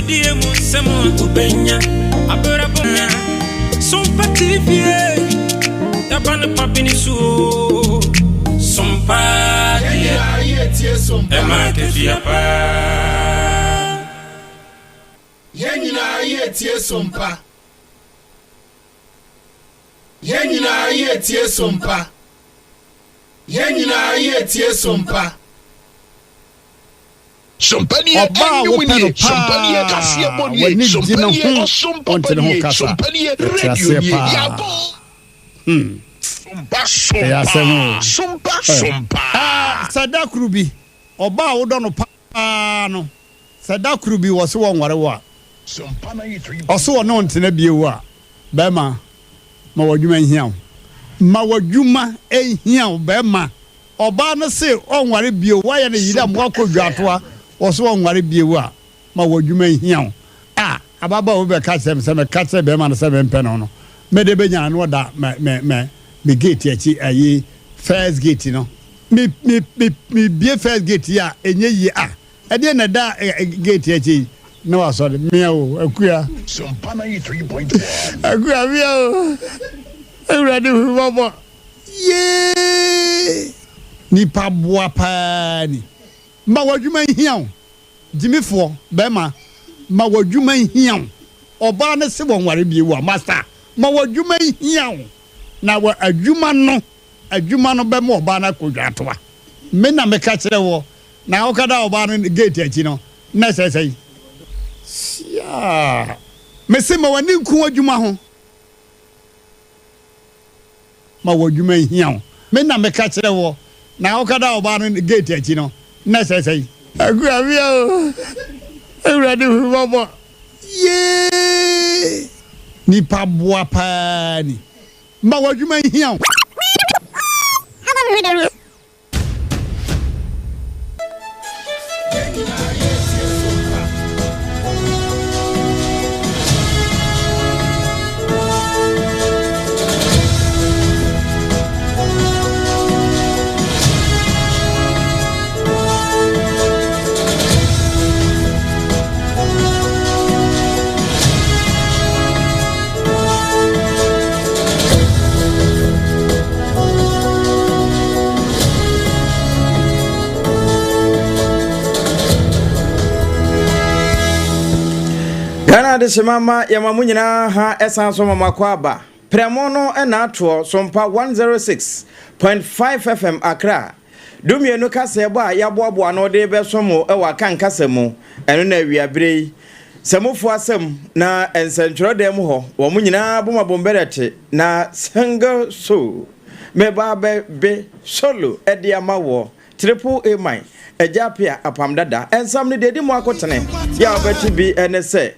Agudie mu nsɛm a wobɛnya abrabɔ nya Sompa TV yɛba no pabene so o Sompa deɛ ɛma akatua paa. Yɛn nyinaa yɛretie Sompa. Yɛn nyinaa yɛretie Sompa. Yɛn nyinaa yɛretie Sompa. Ɔbaa a wopɛ no paa, w'ani gye ne ho, wonte ne ho kasa, ɛte aseɛ paa. Hmm. Ɛyɛ asɛm o. Eh, sɛ da koro bi, ɔbaa a wodɔ no paa no, sɛ da koro bi wɔse wɔnware wo a, ɔse ɔne wo ntena bio a, bɛrima, ma w'adwuma nhia wo. Ma w'adwuma nhia wo, bɛrima. Ɔbaa no se ɔnware bio, woayɛ no yere a moakɔ dwatoa, ɔse ɔnware bio a, ma w'adwuma nhia wo. A, ababaawa bi bɛka kyerɛɛ me sɛ meka kyerɛ bɛrima no sɛ mempɛ no no, mede bɛnya no na ɔda me, me, me, me gate akyi, ayi, first gate no. Me, me, me, mebie first gate yi a, ɛnyɛ yie. A, ɛdeɛn na ɛda eh, eh, gate akyi yi? Na wasɔre, mea o, Akua. Akua, mea o. Awurade hu me mmɔbɔ. Yee! Nipa boa paa ni. Ma w'adwuma nhia wo. Gyimifoɔ bɛɛma, ma w'adwuma nhia wo. Ɔbaa no se wɔnware bio a, masa, ma w'adwuma nhia wo. Na wɔ adwuma no, adwuma no bɛma ɔbaa no akɔ dwatoa. Me na meka kyerɛ woɔ. Na wokɔda ɔbaa no gate akyi no, na ɛsɛ sɛn? Siaa! Mese ma w'ani nku w'adwuma ho. Ma w'adwuma nhia wo. Me na meka kyerɛ woɔ. Na wokɔda ɔbaa no gate akyi no, na ɛsɛ sɛn? Akua mea o, Awurade hu me mmɔbɔ. Yee! Nipa boa paa ni. Ma w'adwuma nhia wo. Yɛn nyinaa yɛretie Sompa. Ghana adehyema ma yɛma mo nyinaa ha ɛsan so ma mo akɔ aba prɛmo no ɛna atoɔ sompa 106.5 fm Accra Dumienu kaseɛbɔ a yɛaboaboa ano de rebɛsom mo wɔ Akan kasa mu, ɛno na awia berɛ yi. Sɛ mofo asɛm na nsɛntwerɛ dan mu hɔ, wɔn nyinaa bom abombɛrɛte na single soul meba abɛ be solo de ama woɔ, triple A man, Agya Apea, Apam Dada. Nsɛm no deɛ ɛdi mu akotene yɛ a wobɛte bi ne sɛ,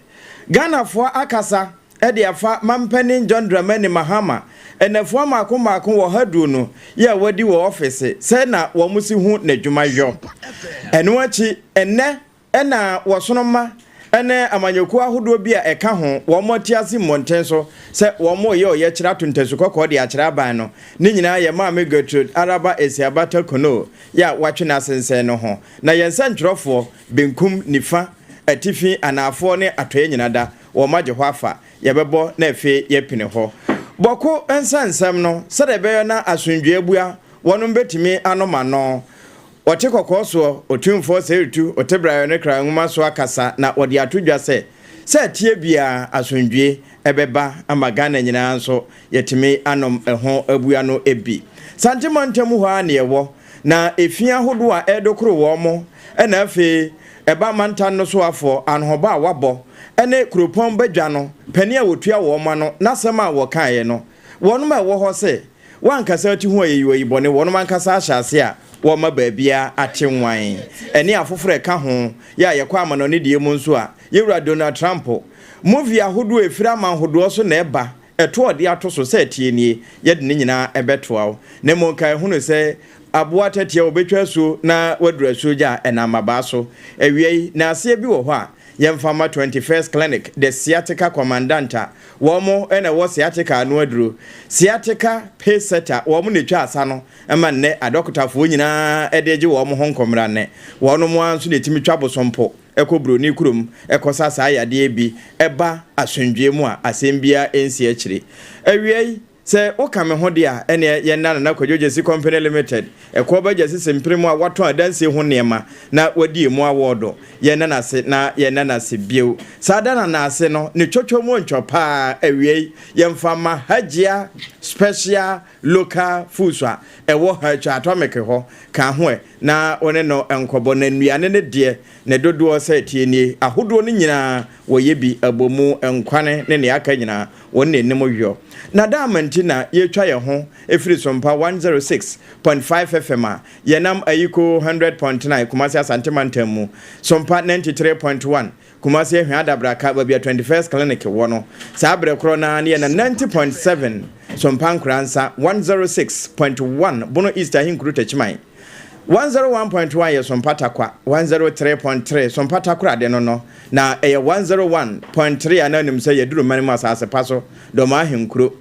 Ghanafoɔ akasa de afa Mampanin John Dramani Mahama nnafua mmaako mmaako wɔ ha duo no yɛ a wadi wɔ ɔfese sɛ na wɔn si hu n'adwuma yɔ. Ɛno akyi nnɛ na wɔsono mma ne amanyɔkuo ahodoɔ bi a ɛka ho wɔn ati ase mmɔnten so sɛ wɔn reyɛ ɔyɛkyerɛ ato ntasu kɔkɔɔ de akyerɛ aban no. Ne nyinaa yɛ Maame Gertrude Araba Esiaba Torkornoo yɛ a watwe n'asensɛn no ho. Na yɛn nsɛntwerɛfoɔ, benkum, nifa, atifi, anaafoɔ ne atɔeɛ nyina da Wɔagye hɔ afa, yɛbɛbɔ na afei yɛapini hɔ. Bɔko nsɛnsɛm no, sɛdeɛ ɛbɛyɔ na asomdwoeɛ abua, wɔnom bɛtumi anom ano. Wɔte kɔkɔɔ soɔ, Otumfoɔ Seirtu, Otebraeɔ ne Kra Nwoma so akasa na wɔde ato dwa sɛ, sɛ ɛteɛ biara asomdwoeɛ bɛba ama Ghana nyinaa nso yɛatumi anom ɛho abua no bi. Sante mantam hɔ ara na yɛwɔ, na efi ahodoɔ a ɛredokoro wɔn na afei ɛba mantam no soafoɔ anohoba a wɔabɔ ne kuropɔn badwa no panin a wɔtua wɔn ano n'asɛm a wɔkaeɛ no, wɔnom a ɛwɔ hɔ se wɔankasa ati ho ayeyi bɔne, wɔnom ankasa ahyɛ ase a wɔma baabiara ate nwan, ɛne afoforɔ a ɛka ho yɛ a yɛkɔ amanɔne deɛ mu nso a, Yɛwura Donald Trump, movie ahodoɔ a ɛfiri aman hodoɔ so na ɛba, ɛto a ɔde ato so sɛ ɛteɛ nie, yɛde ne nyinaa bɛtoa wo. Na mmom kae hunu sɛ aboa tɛtea ɔbɛtwa asuo na waduru asuo gya a ɛnam mmabaa so. Awia yi, naaseɛ bi wɔ hɔ a yɛmfa mma 21st Clinic, the Sciatica Commandant a wɔn na ɛwɔ sciatica ano aduro, Sciatica Pacesetter, wɔn na ɛtwa asa no ma nnɛ adɔkotafoɔ nyinaa de regye wɔn ho nkɔmmra nnɛ. Wɔnom ara nso na ɛtumi twa bosompo. kɔ buroni kurom kɔsa saa yadeɛ bi ba asomdwoeɛ mu a asɛm biara nsi akyire. Awiei, sɛ woka me ho deɛ a, ɛneɛ yɛnna Nana Kwadwo Gyasi Company Limited, Ɛkoɔ Gyasi Sempere mu a watɔn adansie ho nneɛma na wadi emu awɔɔdo. Yɛnna no ase na yɛnna no ase bio. Saa da no ase no, ne twɔtwɔ mu ntwɔ paa. Awiei, yɛmfa mma Hajia Special Local Foods a ɛwɔ Hatwa Atomic hɔ ka ho ɛ na wo ne no nkɔbɔ. Na nnuane no deɛ, ne dodoɔ sɛ ɛteɛ nie, ahodoɔ no nyinaa wɔyɛ bi, abomu, nkwane ne nea aka nyinaa, wɔn na ɛnim yɔ. Na da ama nti na yɛtwa yɛn ho ɛfiri Sompa 106.5 FM a yɛnam Ayiko 100.9 Kumasi Asante Mantam mu, Sompa 93.1 Kumasi Ahwea Adabraka baabi a 21st Clinic wɔ no. Saa berɛ korɔ no ara ne yɛnam 90.7 Sompa Nkoransa, 106.1 Bono East Ahenkuro Takyiman, 101.1 yɛ Sompa Takwa, 103.3 Sompa Takoradi no no, na ɛyɛ 101.3 a na anim sɛ yɛduru man mu asase pa so, Dɔm Ahenkuro.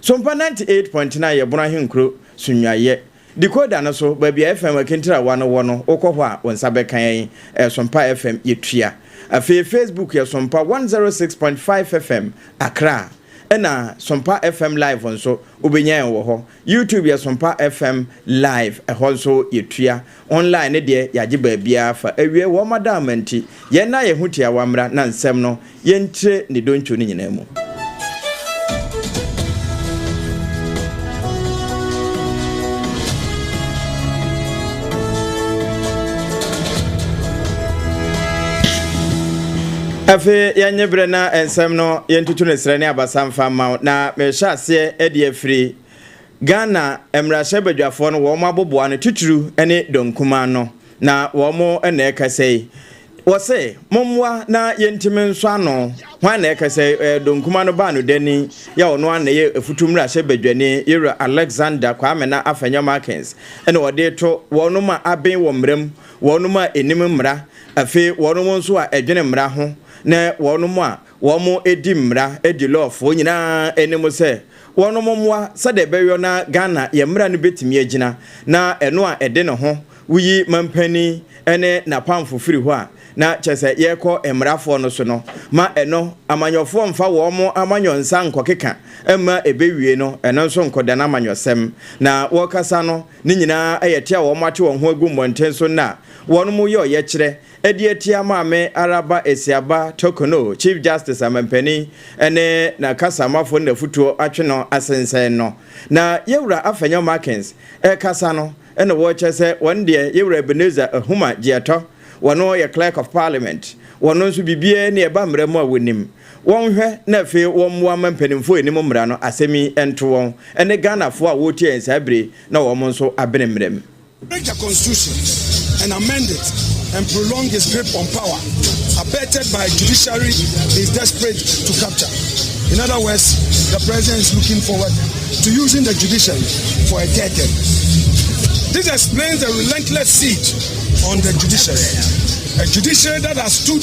Sompa 98.9 yɛ Bono Ahenkuro, Sunyayɛ. Decoder no so, baabi a FM Akintirawa no wɔ no, wokɔ hɔ a, wo nsa bɛka yɛn. Sompa FM yɛtua. Afei Facebook yɛ Sompa 106.5 FM Accra. Ɛna Sompa FM Live nso, wobɛnya yɛn wɔ hɔ. YouTube yɛ Sompa FM Live, ɛhɔ nso yɛtua. Online ne deɛ yɛagye baabiara fa. Awie wɔn adaama nti, yɛn na yɛn ho tiawa mmra na nsɛm no yɛntire ne dontwo no nyinaa mu. Afei yɛnye berɛ na nsɛm no yɛntutu no serɛ ne abasa mfa mma wo, na mehyɛ aseɛ de afiri Ghana mmarahyɛbadwafoɔ no wɔn aboboa no titiriw ne dɔnkumaa no na wɔn na ɛkasa yi. Wɔse mommoa na yɛntimi nsɔ ano. Hwan na ɛkasa yi? Ɛyɛ dɔnkuma no baanodani yɛ ɔno ara na ɛyɛ afutu mmarahyɛbadwani Yewura Alexander Kwame na Afenyo Markins na ɔde to wɔnom a aben wɔ mmara mu, wɔnom a ɛnim mmara, afei wɔnom nso a ɛdwene mmara ho ne wɔnom a wɔn di mmara di lɔɔfoɔ nyinaa anim sɛ wɔnom mmoa sɛdeɛ ɛbɛyɔ na Ghana yɛn mmara no bɛtumi agyina na ɛno a ɛde ne ho woyi mampanin ne n'apamfo firi hɔ a, na kyerɛ sɛ yɛrekɔ mmarafoɔ no so no, ma ɛno amanyɔfoɔ mfa wɔn amanyɔ nsa nkɔkeka mma ɛbɛwie no, ɛno nso nkɔdane amanyɔsɛm. Na wɔrekasa no, ne nyinaa yɛ te a wɔate wɔn ho agu mmɔnten so nnɛ a wɔyɛ ɔyɛkyerɛ de atia Maame Araba Esiaba Torkornoo, Chief Justice amampanin ne n'akasamafo ne n'afutuo atwe no asensɛn no. Na Yɛwura Afenyo Markins rekasa no, ɛna wɔkyerɛ sɛ wɔn deɛ Yɛwura Ebenezer Ahuma Gyeatɔ, wɔno yɛ Clerk of Parliament, wɔno nso biribiara ni ɛba mmara mu a wɔnim. Wɔnhwɛ na afei wɔmmoa ma mpanimfoɔ a ɛnim mmara no asɛm yi nto wɔn ne Ghanafoɔ a wɔretie yɛn saa bere yi na wɔn nso abene mmara mu. Break the constitution and amend it and prolong his grip on power, abetted by judiciary he is desperate to capture. In other words, the president is looking forward to using the judiciary for a third term. This explains the relentless siege on the judiciary. A judiciary that has stood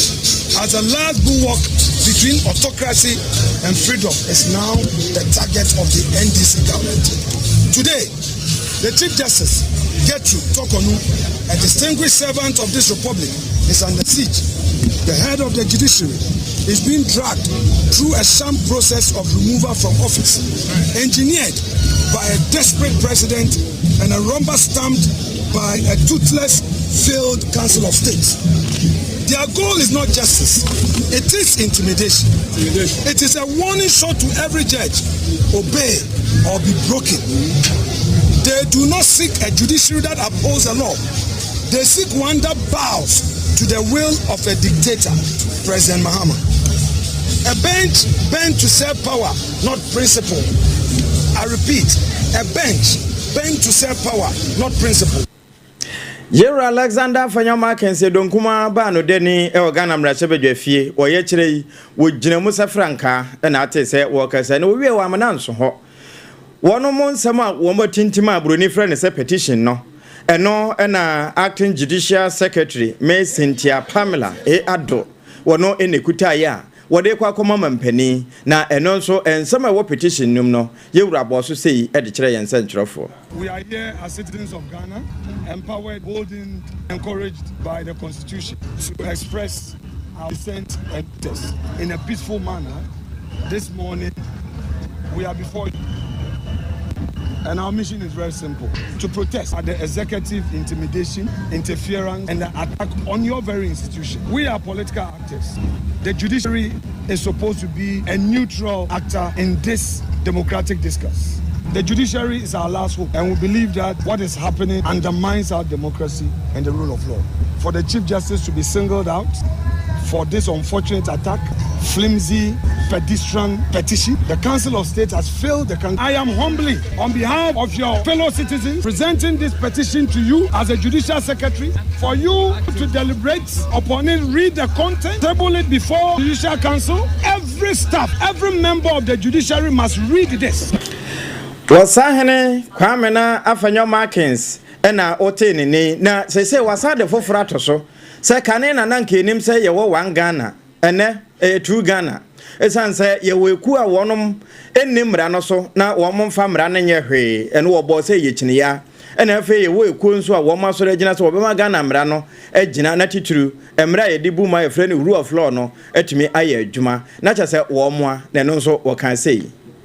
as the last bulwark between autocracy and freedom is now the target of the NDC government. Today, the Chief Justice, Gertrude Torkornoo, a distinguished servant of this republic, is under siege. The head of the judiciary is being dragged through a sham process of removal from office, engineered by a desperate president and a rubber stamped by a toothless, failed Council of States. Their goal is not justice, it is intimidation. It is a warning shot to every judge: obey or be broken. They do not seek a judiciary that upholds the law. They seek one that bows to the will of a dictator, President Mahama. A bench bent to serve power, not principle. I repeat, a bench bent to serve power, not principle. Yewura Alexander Afenyo Markins Donkuma baa no dani wɔ Ghana mmarahyɛbadwa fie. Wɔyɛ kyerɛ yi, wɔgyina mu sɛ frankaa na ate sɛ wɔrekasa na wɔwie wɔ amena nso hɔ. Wɔn nsɛm a wɔn atintim a buroni frɛ no sɛ petition no, ɛno na Acting Judicial Secretary May Cynthia Pamela A. Addo wɔno na ekutaeɛ a. wɔde kɔ akɔma mampanin na ɛno nso nsɛm a ɛwɔ petition no mu no yɛwura bɔ so sei de kyerɛ yɛn nsɛntwerɛfoɔ. We are here as citizens of Ghana, empowered, boldened, encouraged by the Constitution to express our dissent and protest in a peaceful manner. This morning, we are before you. And our mission is very simple to protest at the executive intimidation, interference, and the attack on your very institution. We are political actors. The judiciary is supposed to be a neutral actor in this democratic discourse. The judiciary is our last hope, and we believe that what is happening undermines our democracy and the rule of law. For the Chief Justice to be singled out for this unfortunate attack, flimsy, pedestrian petition, the Council of State has failed the country. I am humbly, on behalf of your fellow citizens, presenting this petition to you as a judicial secretary for you to deliberate upon it, read the content, table it before the Judicial Council. Every staff, every member of the judiciary must read this. Ɔsahene Kwamena Afenyo Markins na ɔtee ne nne na seesei wasan de foforɔ ato so sɛ kane na na nka yɛnim sɛ yɛwɔ one Ghana, ɛnnɛ ɛyɛ two Ghana ɛsiane sɛ yɛwɔ ekuo a wɔnom nni mmara no so na wɔn mfa mmara no nyɛ hwee ɛno wɔbɔɔ sɛ ɛyɛ kyiniya ɛna afei yɛwɔ ekuo nso a wɔn asɔre agyina sɛ wɔbɛma Ghana mmara no agyina na titiriw mmara a yɛde bu mu a yɛfrɛ no rule of law no atumi ayɛ adwuma na kyerɛ sɛ wɔn a na ɛno nso wɔkaa sei.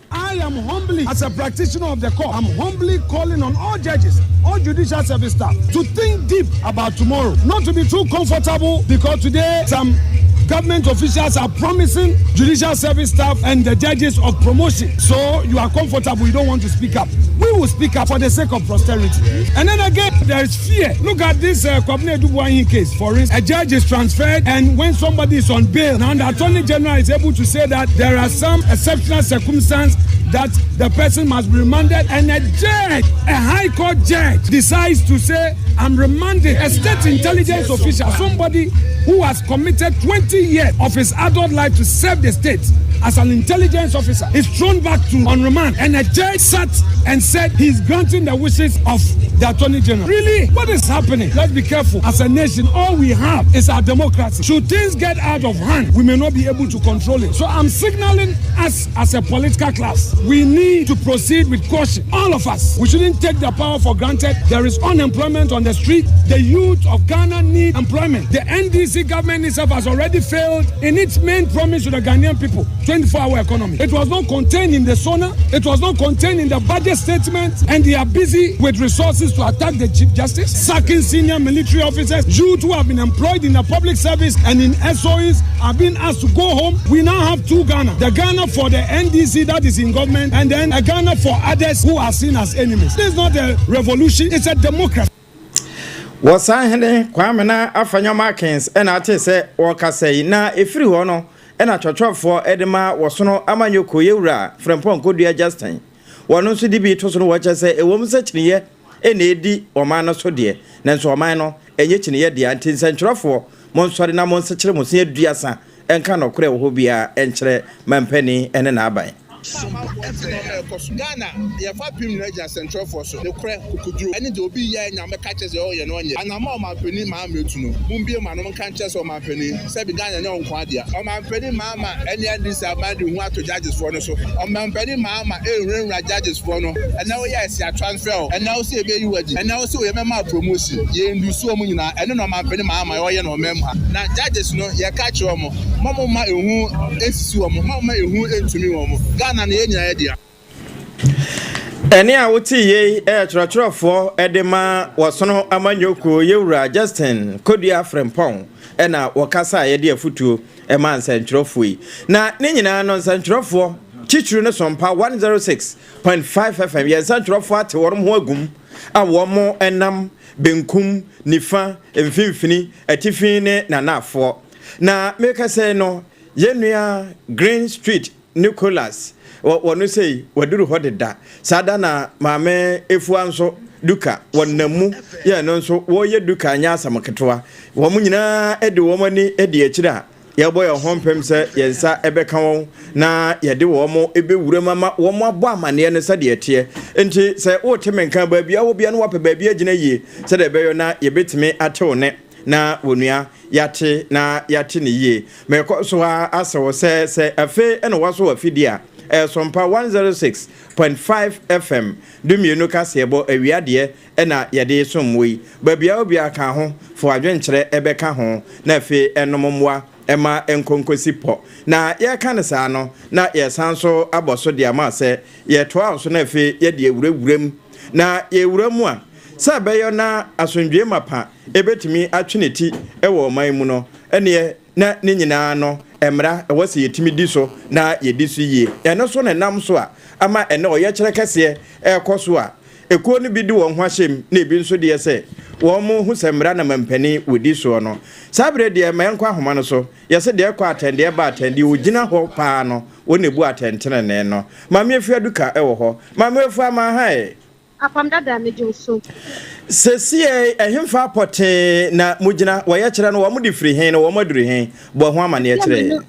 I am humbly, as a practitioner of the court, I'm humbly calling on all judges, all judicial service staff to think deep about tomorrow, not to be too comfortable because today some government officials are promising judicial service staff and the judges of promotion. So you are comfortable, you don't want to speak up. We will speak up for the sake of posterity. And then again, there is fear. Look at this Kwabena Adu Boahene case. For instance, a judge is transferred, and when somebody is on bail, now the attorney general is able to say that there are some exceptional circumstances that the person must be remanded, and a judge, a high court judge, decides to say, I'm remanding a state intelligence official, somebody who has committed 20 years of his adult life to serve the state as an intelligence officer, is thrown back to on remand. And a judge sat and said he's granting the wishes of the attorney general. Really? What is happening? Let's be careful. As a nation, all we have is our democracy. Should things get out of hand, we may not be able to control it. So I'm signaling us as a political class, we need to proceed with caution. All of us. We shouldn't take the power for granted. There is unemployment on the street. The youth of Ghana need employment. The NDC government itself has already failed in its main promise to the Ghanaian people 24 hour economy. It was not contained in the SONA, it was not contained in the budget statement, and they are busy with resources to attack the Chief Justice, sacking senior military officers, youth who have been employed in the public service and in SOEs are being asked to go home. We now have two Ghana the Ghana for the NDC that is in government, and then a Ghana for others who are seen as enemies. This is not a revolution, it's a democracy. Ɔsahene Kwamena Afenyo Markins ɛna ate sɛ wɔkasa yi na ɛfiri hɔ no ɛna twɔtwɔfoɔ ɛde ma wɔsono amanyɔkuo yɛwura Frempɔn Kodua Justin wɔno nso de bi to so no wɔkyɛ sɛ ɛwɔ mu sɛ kyiniyɛ ɛna ɛdi ɔman no so deɛ nanso ɔman no ɛnyɛ kyiniyɛ deɛ nti nsɛntwerɛfoɔ monsɔre na monsekyerɛ mo se aduasa ɛnka nɔkorɛ wɔ hɔ biara ɛnkyerɛ mampani ɛne n'aban. Ghana yɛfa pim nyinaa gyina sɛntwerɛfoɔ so ne korɛ kokoduro ɛne deɛ obi yɛ nya mɛka kyerɛ sɛ ɔyɛ no ɔnyɛ anama ɔmampanin Mahama etu no mumbie ma no nka nkyerɛ sɛ ɔmampanin sɛbi Ghana nyɛ ɔnko adeɛ ɔmampanin Mahama ɛne NDC aban de hu ato judgesfoɔ no so ɔmampanin Mahama ɛnwurawura judgesfoɔ no ɛnɛ woyɛ ɛsi atransfer o ɛnɛ wo sɛ ebeyi wɔ adi ɛnɛ wo sɛ oyɛ mɛma promotion yɛn ndusu wɔn nyinaa ɛne na ɔmampanin Mahama ɔyɛ na ɔmɛm ha na judges no yɛka kyerɛ wɔn mɔmɔ ma ehu esisi wɔn mɔmɔ ma ehu entumi wɔn Ghana na yɛn nyinaa yɛ dea. Ɛne a wote yei ɛyɛ twerɛtwerɛfoɔ ɛde ma wɔsono amanyɔkuo yɛwura Justin Kodua Frempɔn ɛna wɔkasa a yɛde afotuo ɛma nsɛntwerɛfoɔ yi na ne nyinaa no nsɛntwerɛfoɔ titiri no Sompa 106.5 FM yɛn nsɛntwerɛfoɔ ate wɔn ho agum a wɔn nam benkum nifa mfimfini atifi ne nanafoɔ na meka sɛ no yɛn nua Green Street Nicholas wɔno sei waduru hɔ deda saa da na maame Efua nso duka wɔnam mu yɛ no nso wɔreyɛ duka nyɛ asɛm ketewa wɔn nyinaa de wɔn ani di akyire a yɛbɔ yɛn ho mpem sɛ yɛn nsa bɛka wɔn na yɛde wɔn bɛwura mu ama wɔn abɔ amanneɛ no sɛdeɛ ɛteɛ nti sɛ wote me nka baabi a wɔ bia no wapɛ baabi agyina yie sɛdeɛ ɛbɛyɛ na yɛbɛtumi atew ne. na onua yɛate na yɛate ne yie. Mɛkɔ so a asɛ wɔ sɛ sɛ afei ɛna waso wɔ afidie a ɛyɛ Sompa 106.5 FM 12 kaseɛbɔ awiadeɛ ɛna yɛde som wɔ yi. Baabi a obiara ka ho fo adwenkyerɛ ɛbɛka ho na afei ɛnom mmoa ɛma nkonkosi pɔ. Na yɛka no saa no, na yɛsan so abɔ so de ama sɛ yɛtoa so na afei yɛde awurawura mu. Na yɛwura mu a, sɛ ɛbɛyɛ na asomdwe mapa ɛbɛtumi atwe ne ti ɛwɔ ɔman mu no, ɛneɛ na ne nyinaa no mmara ɛwɔ sɛ yɛtumi di so na yɛdi so yie. Ɛno so ne nam so a ama ɛnɛ ɔyɛkyerɛ kɛseɛ ɛrekɔ so a ekuo no bi de wɔn ho ahyɛm na ebi nso deɛ sɛ wɔn mo ho sɛ mmara na mampanin wɔdi soɔ no. Saa berɛ deɛ, ma yɛnkɔ ahoma no so. Yɛsɛ deɛ ɛkɔ atɛn, deɛ ɛba atɛn, deɛ ogyina hɔ paa no wɔn na ebu atɛntenenee no. Maame Efua Duka ɛwɔ hɔ. Maame Efua, ma ha ɛ. Apam dada, megye wo so. Sɛsie ɛhemfa pɔtee na mogyina? Wɔyɛ kyerɛ no, wɔn de firi hen na wɔn aduru hen? Bɔ ho amanneɛ kyerɛ.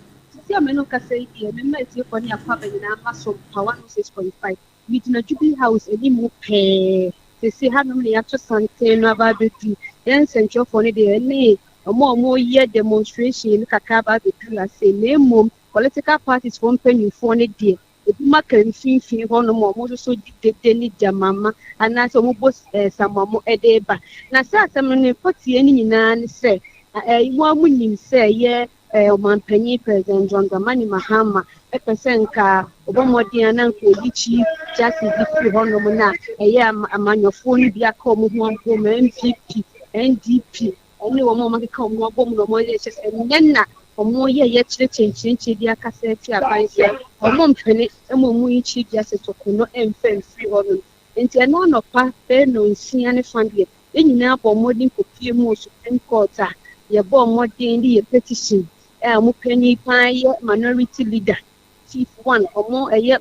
Sisi a mene kasa yi deɛ, mema atiefoɔ ne akɔ aba nyinaa ma so mpa 106.5. Megyina Jubilee House anim pɛɛ. Sisi hanom ne yɛato santen no aba abɛduru. Yɛn nsɛntwerɛfoɔ no deɛ, ne ɔmo a ɔmo demonstration no kakra aba abɛduru ase, na mmom political parties foɔ mpanyinfoɔ no deɛ, ebi maka mfimfini hɔnom a ɔmo nso so di dede ne gyamama anaasɛ ɔmo bɔ samamo ɛde ba. Na sɛ asɛm no ne pɔtie no nyinaa ne sɛ wɔn a mo nim sɛ yɛ ɔmanpanyin President John Dramani Mahama ɛpɛ sɛ nka ɔbɔ mmɔden a na nka oyi Chief Justice bi firi hɔnom, na ɛyɛ amanyɔfoɔ no bi aka wɔn ho abom, NPP, NDP ɛne wɔn a wɔakeka wɔn ho abom, na wɔn ayɛ kyɛ sɛ ɛnnɛ na wɔn yɛ yɛkyerɛ kyɛnkyɛnkyɛn bi akasa ati aban sɛ wɔn mpene ma wɔn yi Chief Justice Torkornoo ɛmfa mfiri hɔnom. Nti ɛno anɔpa bɛyɛ 9:30 deɛ, yɛn nyinaa bɔ mmɔden kɔpie mu wɔ Supreme Court a yɛbɔ mmɔden de yɛ petition a wɔn panyin paa yɛ Minority Leader Chief One, ɔmo ɛyɛ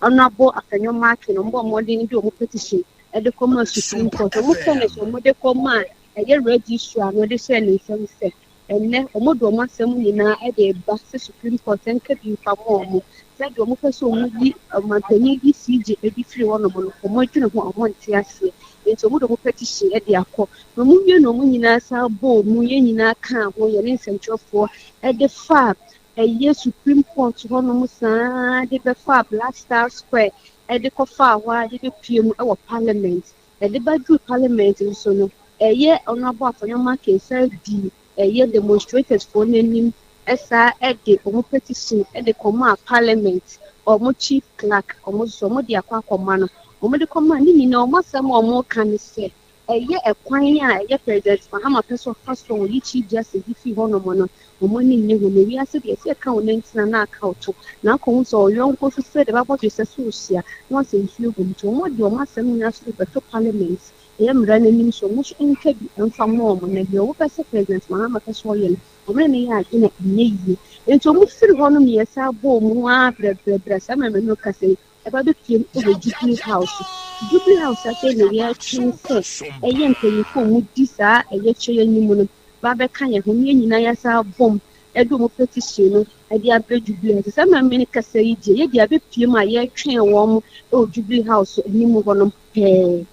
Honourable Afenyo Markin. Ɔmo bɔ mmɔden de ɔmo petition ɛde kɔma Supreme Court. Ɔmo fɛ no sɛ ɔmo de kɔma ɛyɛ registrar no de hyɛ ne nsam sɛ ɛnɛ ɔmo de ɔmo asɛm nyinaa ɛde ba sɛ Supreme Court ɛnka bi nfa ma ɔmo, sɛdeɛ ɔmo pɛ sɛ ɔmo yi ɔmanpanyin yi CJ ebi firi hɔnom no, ɔmo adwene ho a ɔmo nte aseɛ. Nti ɔmo de ɔmo petition ɛde akɔ na ɔmo wie na ɔmo nyinaa san bɔ ɔmo yɛn nyinaa kaa ho, yɛne nsɛntwerɛfoɔ ɛde fa ɛyɛ Supreme Court hɔnom saa de bɛfa Black Star Square, ɛde kɔfa hɔ a de bɛpue mu ɛwɔ Parliament. Ɛde bɛduru Parliament nso no, ɛyɛ Honourable Afenyo Markin di ɛyɛ demonstrators foɔ n'anim ɛsaa ɛde ɔmo petition ɛde kɔma a Parliament ɔmo chief clerk. Ɔmo nso ɔmo de akɔ akɔma no, ɔmo de kɔma ne nyinaa, ɔmo asɛm a ɔmo ka ne sɛ ɛyɛ ɛkwan a ɛyɛ President Mahama pɛ sɛ ɔfa so a wɔyi Chief Justice fi hɔnom no, ɔmo ani nye ho. Na wiase deɛ, ɛsɛ ɛka wɔn nantina na aka ɔto na akɔ ho sɛ ɔyɔnko so sɛ de babɔ te sɛ so ohyia na wasɛ nsuo gu mu. Nti ɔmo de ɔmo asɛm nyinaa so de bɛto Parliament ɛyɛ mmara n'anim so ɔmo nso nka bi mfa ma ɔmo, na deɛ ɔmo pɛ sɛ President Mahama pɛ sɛ ɔyɛ no, ɔmo ne ne yɛ adwene ɛnyɛ yie. Nti ɔmo firi hɔ nom, yɛ saa bɔɔ mu aa brɛbrɛbrɛ saa mɛmɛ no kasa yi ɛba bɛpiem ɛwɔ Jubilee House. Jubilee House afei na yɛtwe sɛ ɛyɛ mpanyinfoɔ a ɔmo di saa ɛyɛ kyerɛ anim no ba bɛka yɛn ho ne yɛn nyinaa yɛsa bɔm ɛde ɔmo petition no ɛde abɛ Jubilee House. Sɛ mɛmɛ no kasa yi deɛ, yɛde abɛpiem a yɛtwɛn wɔn ɛwɔ Jubilee House anim hɔnom pɛɛ.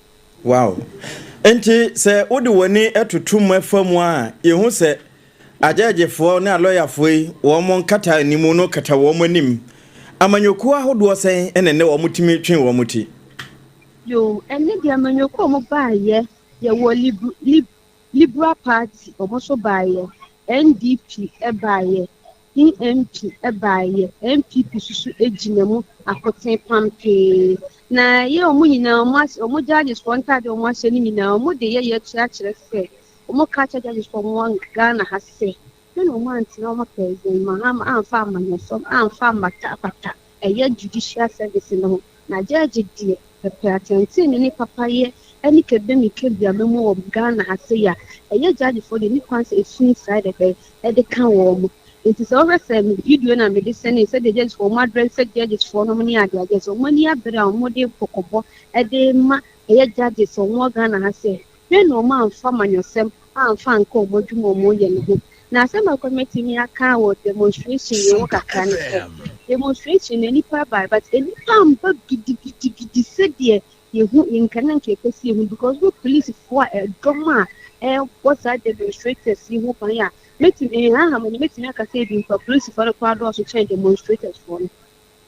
Wow, nti sɛ wode w'ani atoto mu afa mu a, yɛhu sɛ agyɛgyefoɔ ne alɔyafoɔ yi, wɔn mo nkata anim no kata wɔn anim. Amanyɔkuo ahodoɔ sɛn ɛna ɛnɛ wɔn tumi twe wɔn ti? Yo, ɛne deɛ amanyɔkuo a wɔn baayɛ, yɛwɔ Liberal Party, wɔn nso baayɛ, NDP ɛbaayɛ, PNP ɛbaayɛ, NPP nso gyina mu akoten pampee. Na yɛ wɔn nyinaa, wɔn ahyɛ wɔn judges foɔ ntaade a wɔn ahyɛ no nyinaa, wɔn de yɛ kyerɛkyerɛ sɛ wɔn ka kyerɛ judges foɔ wɔn Ghana ha sɛ ɛna wɔn antena wɔn President Mahama amfa amanyɔsɔm amfa amata ɛyɛ judicial service no ho. Na judge deɛ, pɛpɛ atɛntɛn ne papayɛ ɛne kebemi kebiame mu wɔ Ghana ha sɛ yɛ a ɛyɛ judge foɔ deɛ, ne kwan sɛ efi saa de bɛ ɛde ka wɔn mo. Nti sɛ wɔhwɛ sɛ video na mede sɛne sɛdeɛ judges foɔ wɔn address sɛ judges foɔ nom ne ade ade sɛ wɔn ani abere a wɔn de kɔkɔbɔ ɛde ma ɛyɛ judges a wɔn wɔ Ghana ha sɛ hwɛ na wɔn amfa amanyɔsɛm amfa nka wɔn adwuma a wɔyɛ no ho. Na asɛm a kɔmɛtumi aka wɔ demonstration yi ho kakra ne sɛ demonstration na nipa ba, but nipa amba gidigidigidi sɛdeɛ yɛhu nkane nka yɛpɛ sɛ yɛhu, because wo polisifoɔ a ɛdɔm a ɛrebɔ saa demonstrators yi ho ban a, mɛtumi, nhaha mu no, mɛtumi aka sɛ ebi mpo a polisifoɔ no koraa dɔɔso kyɛn demonstrators foɔ no.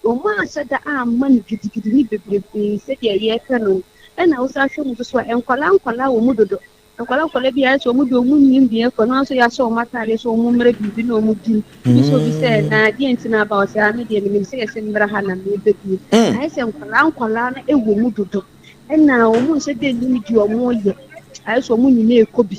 Wɔanhyɛ da amma no gidigidi ne bebrebe sɛdeɛ yɛrepɛ no no. Ɛna wosan hwɛ mu nso so a, nkwadaa nkwadaa wɔ mu dodo. Nkwadaa nkwadaa bi a ayɛ sɛ wɔn deɛ wɔn nnim deɛ ɛkɔ no nso yɛahyɛ wɔn ataadeɛ sɛ wɔn mmrɛ biribi na wɔn di. Bi sɛ obi sɛ na deɛ nti na aba ɔsɛ ah me deɛ menim sɛ yɛsɛ mmra ha na mebɛdie. Ayɛ sɛ nkwadaa nkwadaa no wɔ mu dodo. Ɛna wɔn nhyɛ da nnim deɛ wɔyɛ. Ayɛ sɛ wɔn nyinaa ɛkɔ bi.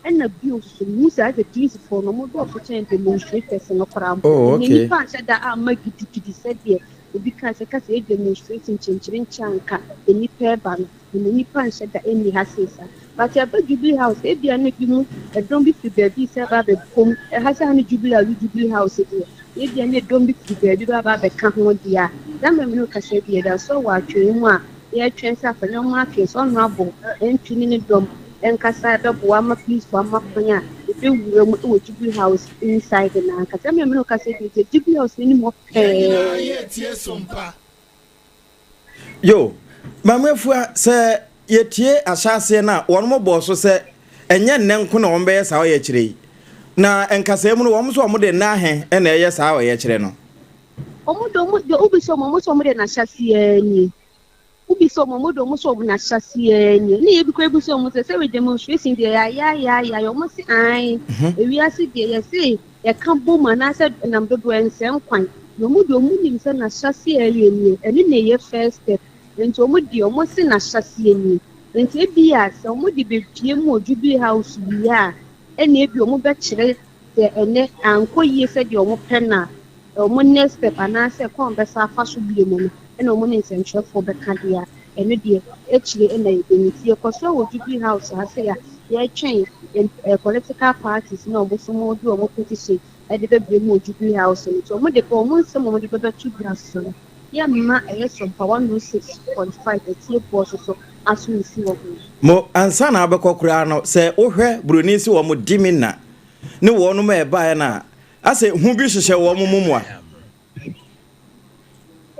Ɛna bio nso so mehu sɛ ayɛ sɛ polisifoɔ no wɔn dɔɔso kyɛn demonstrators no koraa mpo. Oh, Ɛnna okay. nnipa anhyɛ da amma gidigidi sɛdeɛ obi kaa sɛ ka sɛ yɛ demonstration kyenkyerenkye anka nnipa ɛba no. Ɛnna nnipa nhyɛ da nni ha sei saa. But ɛba Jubilee House ebia na ebi mu ɛdɔm bi firi baabi sɛ ɛba abɛbom ɛha sɛ ha ne Jubilee House Jubilee House deɛ ebia na ɛdɔm bi firi baabi ba aba abɛka ho deɛ a saa mmerɛ me ne wo kasa yi deɛ yɛda so wɔ atwɛn mu a yɛretwɛn sɛ afei na wɔn atwɛn sɛ Honourable MP ne ne dɔm nkasa ɛbɛboa ama policefoɔ ama kwan a yɛbɛwura mu wɔ Jubilee House inside no ankasa. Saa mmerɛ me ne wo kasa yi deɛ Jubilee House no anim hɔ Yɛn nyinaa pɛɛ. yɛretie som pa. Yo, Maame Afua, sɛ yɛtie ahyɛaseɛ no a, wɔn bɔɔ so sɛ ɛnyɛ nnɛ nko na wɔbɛyɛ saa ɔyɛkyerɛ yi. Na nkasaɛ mu no, wɔn nso wɔde nna ahe na ɛyɛ saa ɔyɛkyerɛ no? Wɔn de, wɔn de, wobisa wɔn, wɔn sɛ wɔn de n'ahyɛaseɛ ara nie. Wobisa wɔn, wɔn de wɔn sɛ wɔn n'ahyɛaseɛ ara nie. Ne yɛ bi koraa bisa wɔn sɛ, sɛ wei demonstration deɛ yɛayɛ ayɛ ayɛ ayɛ, wɔn se ae. Ewiase deɛ yɛse yɛka bom anaasɛ nam dodoɔ ɛnsɛ nkwan. Na wɔn deɛ wɔn nim sɛ n'ahyɛaseɛ a ɛyɛ nie, ɛno na ɛyɛ first step. Nti wɔn deɛ wɔn se n'ahyɛaseɛ nie. Nti ebia sɛ wɔn de bɛpue mu wɔ Jubilee House wie a, ɛna ebia wɔn bɛkyerɛ sɛ ɛnɛ ankɔ yie sɛdeɛ wɔn pɛ no a, wɔn next step anaasɛ kwan a wɔbɛsan afa so bio mu no, ɛna wɔn ne nsɛntwerɛfoɔ bɛka deɛ a, ɛno deɛ akyire na yɛbɛhu. Nti yɛkɔ so wɔ Jubilee House ha sei a, yɛretwɛn political parties na wɔn nso wɔde wɔn petition de bɛbrɛ mu wɔ Jubilee House no. Nti wɔn de ba wɔn nsɛm a wɔde bɛbɛto dwa so no, yɛmma ɛyɛ Sompa 106.5 atiefoɔ nso so aso nsi wɔ ho. Mo, ansa na wobɛkɔ koraa no, sɛ wohwɛ buroni se wɔn di me nna ne wɔnom a ɛbaeɛ no a, asɛ hu bi hyehyɛ wɔn mu mua.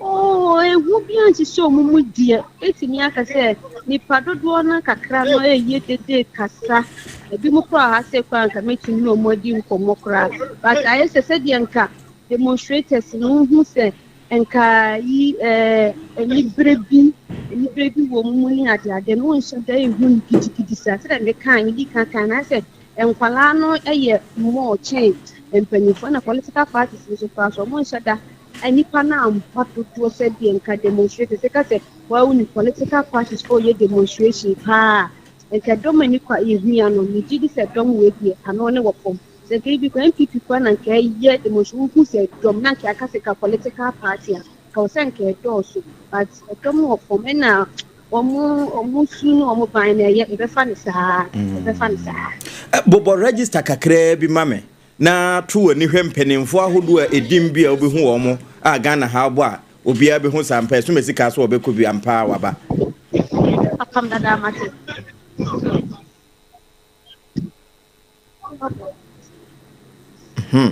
Oo, ehu bi anhyehyɛ wɔn mu deɛ, ɛtumi aka sɛ nipa dodoɔ no kakra no ɛyɛ dede kasa. Ebi mu koraa ha sɛ koraa nka mɛtumi ne wɔn adi nkɔmmɔ koraa. But ayɛ sɛ sɛdeɛ nka demonstrators no wohu sɛ nka yi ɛɛ anibere bi anibere bi wɔ mu ne adeade no wonhyɛ da ehu no gidigidi saa sɛdeɛ mekaa medi kan kan na ayɛ sɛ Nkwadaa no yɛ more kyɛn mpanyinfoɔ ɛna political parties nso koraa so wɔn nhyɛ da nnipa no ampa dodoɔ sɛ deɛ nka demonstrators ɛka sɛ wɔn wonim political parties fo yɛ demonstration paa nka dɔm ani kwa yɛhia no megye di sɛ dɔm wɔ deɛ ano ne wɔ fam sɛ nka ebi kora NPP kora na nka ɛyɛ demonstration wohu sɛ dɔm na nka aka sɛ ka political party a nka wɔ sɛ nka ɛdɔɔso but ɛdɔm no wɔ fam ɛna Wɔn wɔn su ne wɔn ban no ɛyɛ yɛbɛfa no saa yɛbɛfa no saa. Bobɔ register kakraa bi ma me na to w'ani hwɛ mpanimfoɔ ahodoɔ a ɛdim bi a wobɛhu wɔn a Ghana ha wobɔ a obiara bɛhu saa ampa ɛso masi kaa so wɔbɛkɔ bi ampa a waba. Apam dada mate. Hmm.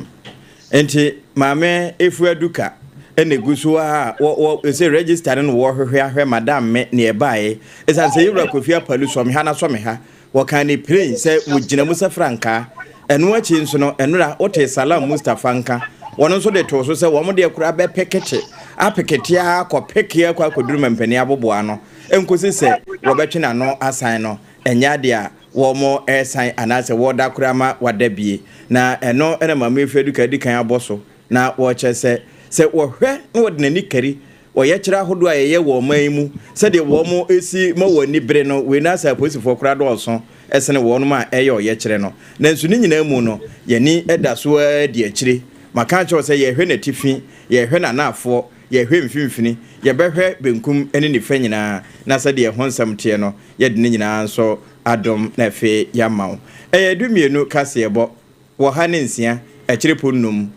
Nti maame Efua Duka ɛna egu so a wɔ wɔ sɛ register no na wɔhwehwɛ ahwɛ madam me nea ɛbaeɛ. Ɛsiane sɛ yɛwura Kofi Apalu sɔ me ha na sɔ me ha. Wɔkaa ne plane sɛ wɔgyina mu sɛ frankaa. Ɛno akyi nso no ɛnora wotee Salam Mustapha nka. Wɔn nso de too so sɛ wɔn deɛ koraa bɛpekete apekete ara kɔpeke akɔ akɔduru mampanin aboboa ano nkosi sɛ wɔbɛtwe n'ano asan no. Ɛnyɛ adeɛ a wɔresan anaasɛ wɔreda koraa ma wɔada bie. Na ɛno na Maame Afua Duka adi kan abɔ so na wɔrekyerɛ sɛ, sɛ wɔhwɛ na wɔde n'ani kari ɔyɛkyerɛ ahodoɔ a yɛyɛ wɔ ɔman yi mu sɛdeɛ wɔsi ma wɔn ani bere no, wei no asɛ apolisifoɔ koraa dɔɔso sene wɔnom a ɛyɛ ɔyɛkyerɛ no. Nanso ne nyinaa mu no, yɛn ani da so ara di akyire. Maka akyerɛ wo sɛ yɛrehwɛ n'atifi, yɛrehwɛ n'anaafoɔ, yɛrehwɛ mfimfini, yɛbɛhwɛ benkum ne nifa nyinaa na sɛdeɛ ɛho nsɛm teɛ no, yɛde ne nyinaa nso adom na afei yɛama wo. Ɛyɛ 12 kaseɛbɔ wɔ ha ne nsia akyiripo nnum.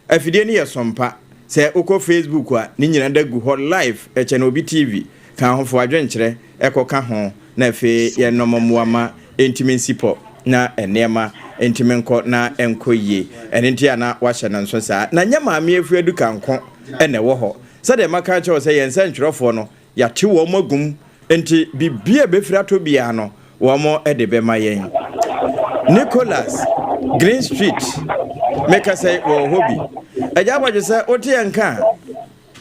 Afidie no yɛ sompa. Sɛ wokɔ Facebook a, ne nyina da gu hɔ live kyɛn obi TV. Ka ahofo adwenkyerɛ kɔ ka ho na afei yɛnnɔm mmoa ma ɛntumi nsi pɔ na nneɛma ntumi nkɔ na ɛnkɔ yie. Ɛno nti a na wahyɛ no nso saa. Na nyɛ Maame Afua Duka nko na ɛwɔ hɔ. Sɛdeɛ maka akyerɛ wo sɛ yɛn nsɛntwerɛfoɔ no, Yɛate wɔn agum, enti biribiara a ɛbɛfiri atɔ biara no, wɔde bɛma yɛn. Nicholas Green Street meka sɛ wɔwɔ hɔ bi. Agya Abɔdwe sɛ wote yɛn nka a,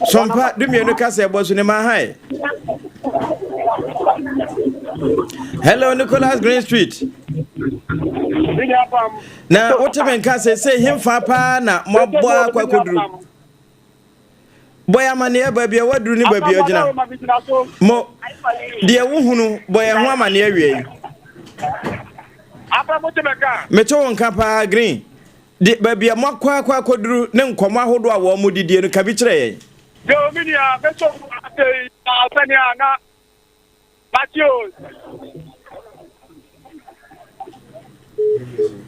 Sompa 12 kasa ɛbɔ so ne ma hae. Hello Nicholas Green Street. Na wote me nka sɛ sɛ hemfa paa na moabɔ akɔ akɔduru. Bɔ yɛn amanneɛ baabi a woaduru ne baabi a wogyina. Mo, deɛ wohunu, bɔ yɛn ho amanneɛ awia yi. Mete wo nka paa, Green. De, baabi a moakɔ akɔ akɔduru ne nkɔmmɔ ahodoɔ a wɔn didie no, ka bi kyerɛ yɛn. Yo, me nua, mɛsɔ mu ase yi na sɛnea na Matthew.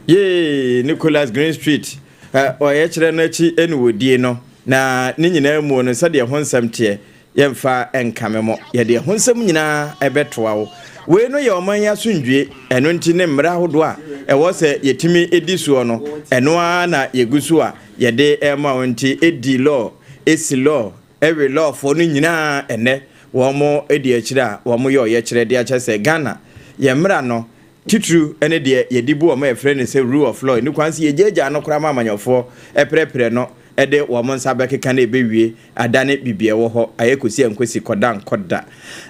Yee, Nicholas Greenstreet, ɔyɛkyerɛ no akyi ne wɔdie no, na ne nyinaa muo no, sɛdeɛ ɛho nsɛm teɛ, yɛmfa nkame mo. Yɛde ɛho nsɛm nyinaa ɛbɛtoa wo. Wei no yɛ ɔman yi asomdwie, ɛno nti ne mmerɛ ahodoɔ a ɛwɔ sɛ yɛtumi di soɔ no, ɛno ara na yɛgu so a yɛde rema wo nti, ɛdi law, ɛsi law, Ɛwe lɔɔfoɔ no nyinaa ɛnɛ wɔn di akyire a wɔn yɛ ɔyɛkyerɛ de akyerɛ sɛ Ghana yɛn mmra no titiriw ne deɛ yɛde bu wɔn a yɛfrɛ no sɛ rule of law ɛni kwan sɛ yɛgyaagyaa no koraa ma amanyɔfoɔ prɛprɛ no de wɔn nsa bɛkeka na ɛbɛwie adane biribi ɛwɔ hɔ ayɛ kɔsi ankosi kɔda nkɔda.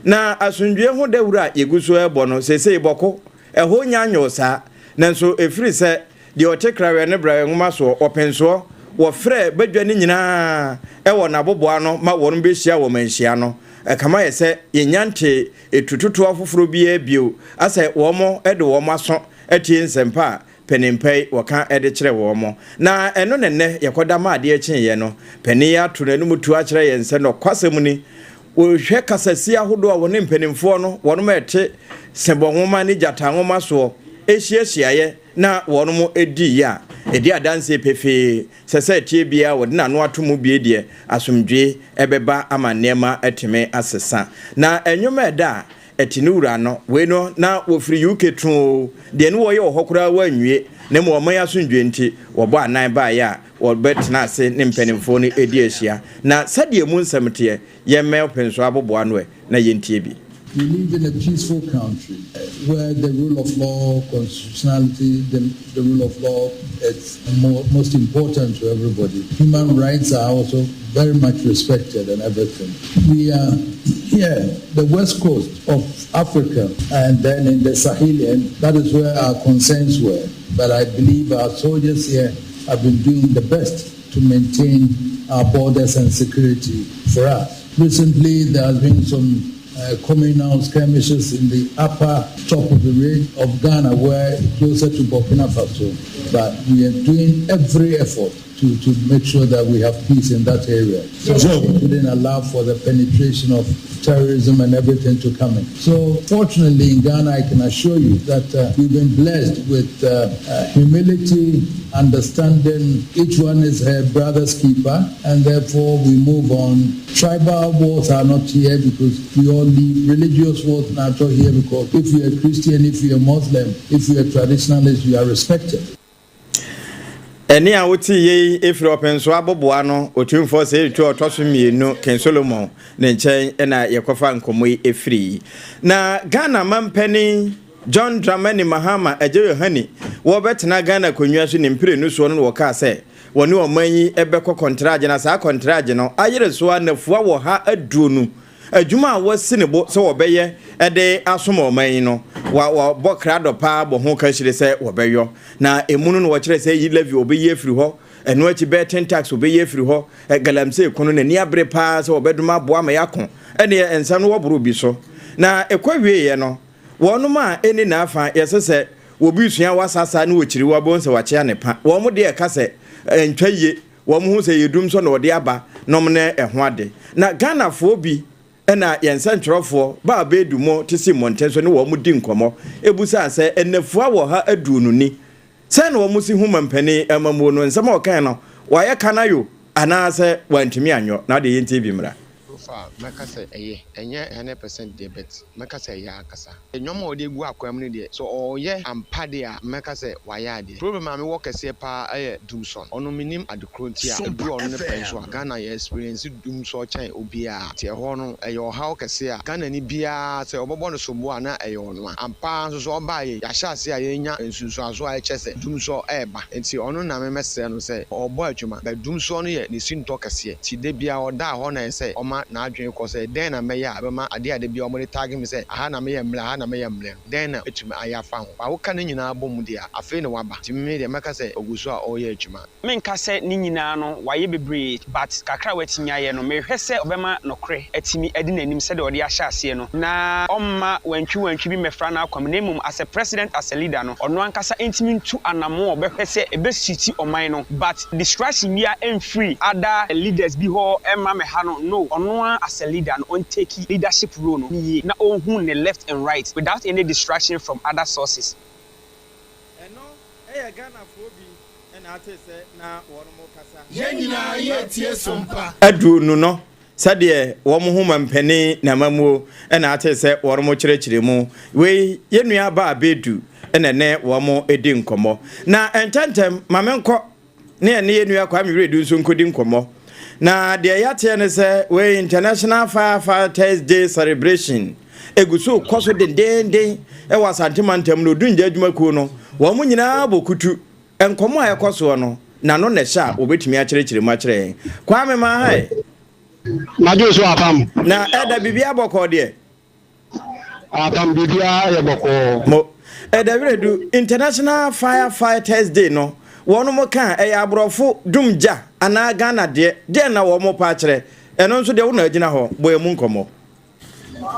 Na asomdwoeɛ ho dawuro a yɛgu so rebɔ no seesei bɔko ɛhɔ nnya nyoo saa nanso ɛfiri sɛ Deɛ ɔte kraweɛ ne braeɛ nwoma soɔ, ɔpensoɔ, wɔfrɛ badwa no nyinaa wɔ n'aboboano ma wɔnom bɛhyia wɔ manhyia no. Ɛkame ayɛ sɛ yɛnnya ntee etutotoɔ foforɔ biara bio asɛ wɔn de wɔn aso atie nsɛmpa a panin pa yi wɔka de kyerɛ wɔn. Na ɛno na nnɛ yɛkɔda ma adeɛ kyeeɛ no, panin yi ato n'anom tuo akyerɛ yɛn sɛ nɔkwasɛm ni, wɔhwɛ kasasie ahodoɔ a wɔne mpanimfoɔ no wɔnom ɛte sebɔ nwoma ne gyata nwoma soɔ hyiahyiaeɛ na wɔnom diiɛ a, ɛdi adanseɛ pefee sɛ sɛ ɛteɛ biara wɔde n'ano ato mu bie deɛ, asomdwoe bɛba ama nneɛma atumi asesa. Na nnwom a ɛda a ɛte ne wura no, wei no na wɔfiri UK too oo, deɛ ne wɔyɛ wɔ hɔ koraa wɔanwie, na mmom ɔman asomdwoe nti wɔbɔ anan baeɛ a wɔbɛtena ase ne mpanimfoɔ no di ahyia. Na sɛdeɛ emu nsɛm teɛ, yɛmmɛn ɔpɛnsoɔ aboboano ɛ na yɛntie bi. We live in a peaceful country where the rule of law, constitutionality, the, the rule of law is more, most important to everybody. Human rights are also very much respected and everything. We are here, the west coast of Africa, and then in the Sahelian, that is where our concerns were. But I believe our soldiers here have been doing the best to maintain our borders and security for us. Recently, there has been some uh, communal skirmishes in the upper top of the range of Ghana, where closer to Burkina Faso. But we are doing every effort to, to make sure that we have peace in that area. So we didn't allow for the penetration of terrorism and everything to come in. So fortunately in Ghana, I can assure you that uh, we've been blessed with uh, uh, humility, understanding each one is her brother's keeper, and therefore we move on. Tribal wars are not here because we all live. Religious wars are not here because if you're a Christian, if you're a Muslim, if you're a traditionalist, you are respected. Ɛnne a woteeɛ yi firi ɔpenso aboboa no Otumfoɔ Seitu a ɔtɔ so mmienu, King Solomon, ne nkyɛn na yɛkɔfa nkɔmmɔ yi firii. Na Ghana mampanin John Dramani Mahama Agya Yohane wɔrebɛtena Ghana akonnwa so ne mprenu soɔ no na wɔkaa sɛ wɔne ɔman yi bɛkɔ kɔntragye na saa kɔntragye no ayere so ara nnafua wɔ ha aduonu Adwuma a wasi ne bo sɛ wɔbɛyɛ de asom ɔman yi no, wɔabɔ krado paa bɔ ho kahyire sɛ wɔbɛyɔ. Na emu no na wɔkyerɛ sɛ yi levy wɔbɛyi afiri hɔ, ɛno akyi betting tax wɔbɛyi afiri hɔ, galamsey ko no n'ani abere paa sɛ wɔbɛdom aboa ma yɛako. Ɛnneɛ nsɛm no wɔboro bi so. Na ɛkɔ wieeɛ no, wɔnom a ɛnni n'afa yɛsɛ sɛ wɔbi sua wasasa ne wɔkyiri wɔabɔ sɛ wakyea ne pa. Wɔn deɛ ɛka sɛ ɛntwa yie. Wɔn hu sɛ yɛ dum sɔ na wɔde aba nom ne ɛho ade. Na Ghana foɔ bi na yɛn nsɛntwerɛfoɔ baa Bedu mo te si mmɔnten so ne wɔn di nkɔmmɔ busaa sɛ nnafua wɔ ha aduonu ni, sɛn na wɔn si hu mampanin amamuo no? Nsɛm a ɔkae no wayɛ kanayo anaa sɛ wantumi anyɔ? Na adeɛ yɛntie bi mmra. far mɛka sɛ ɛyɛ. Ɛnyɛ 100% deɛ but mɛka sɛ ɛyɛ ankasa. Nneɛma a ɔde agu akwan mu no deɛ, sɛ ɔreyɛ ampa deɛ a, mɛka sɛ wayɛ adeɛ. Problem a mewɔ kɛseɛ pa ara yɛ Dumsor. Ɔno mennim ade korɔ nti a ɛduru ɔno ne pɛn so a, Ghana yɛ experience Dumsor kyɛn obiara. Nti ɛhɔ no, ɛyɛ ɔhaw kɛseɛ a Ghanani biara sɛ wɔbɛbɔ no soboɔ a na ɛyɛ ɔno a. Ampa ara nso so ɔbaeɛ yi, yɛahyɛ aseɛ a yɛrenya nsunsuansoɔ a ɛkyerɛ sɛ Dumsor reba. Nti ɔno na me mɛsrɛ no sɛ ɔrebɔ adwuma but Dumsor no yɛ ne sintɔ kɛseɛ. Nti da biara ɔda hɔ na ɛsɛ sɛ ɔma n'adwene kɔ sɛ dɛn na mɛyɛ a ɛbɛma adeɛ a da biara wɔde tag me sɛ aha na meyɛ mmerɛ, aha na meyɛ mmerɛ no, dɛn na mɛtumi ayɛ afa ho. But woka ne nyinaa bɔ mu deɛ a, afei na waba. Nti me deɛ mɛka sɛ ɔgu so a ɔreyɛ adwuma. Menka sɛ ne nyinaa no wayɛ bebree but kakra a watumi ayɛ no mehwɛ sɛ ɔbɛma nokorɛ atumi adi n'anim sɛdeɛ ɔde ahyɛ aseɛ no na ɔmma wantwi wantwi bi mmɛfra n'akwan mu na mmom as a president as a leader no ɔno ankasa ntumi ntu anamon a ɔbɛhwɛ sɛ ɛbɛ suiti ɔman no but distraction biara mfiri other leaders bi hɔ mma mmɛha no no ɔno ara as a leader no ɔntake leadership role no yie na ɔnhu ne left and right without any distraction from other sources. Ɛno yɛ Ghanafoɔ bi na ate sɛ na wɔnom kasa. Yɛn nyinaa yɛretie sompa. Adu no no, sɛdeɛ wɔn ho mampanin n'amammuo na ate sɛ wɔnom kyerɛkyerɛ mu. Wei yɛn nua baa Bedu na ɛne wɔn di nkɔmmɔ. Na ntɛntɛm ma menkɔ ne yɛne yɛn nua Kwame Wiredu nso nkɔdi nkɔmmɔ. Na deɛ yɛateɛ ne sɛ wei International Firefighters Day Celebration egu so kɔ so dendeenden wɔ Asante mantam no Odungya adwumakuo no, wɔn nyinaa bɔ kutu. Nkɔmmɔ a ɛkɔ soɔ no, n'ano na ɛhyɛ a wɔbɛtumi akyerɛkyerɛ mu akyerɛ yɛn. Kwame Mahae. Madwo so apam. Na ɛda biribiara bɔkɔɔ deɛ? Apam biribiara yɛ bɔkɔɔ. Mo. Ɛda Wiredu, International Fire Fighters Day no, wɔnom ka a, ɛyɛ aborɔfo dum gya anaa Ghana deɛ? Deɛn na wɔn pɛ akyerɛ? Ɛno nso deɛ wo na agyina hɔ, bɔ yɛn mu nkɔmmɔ.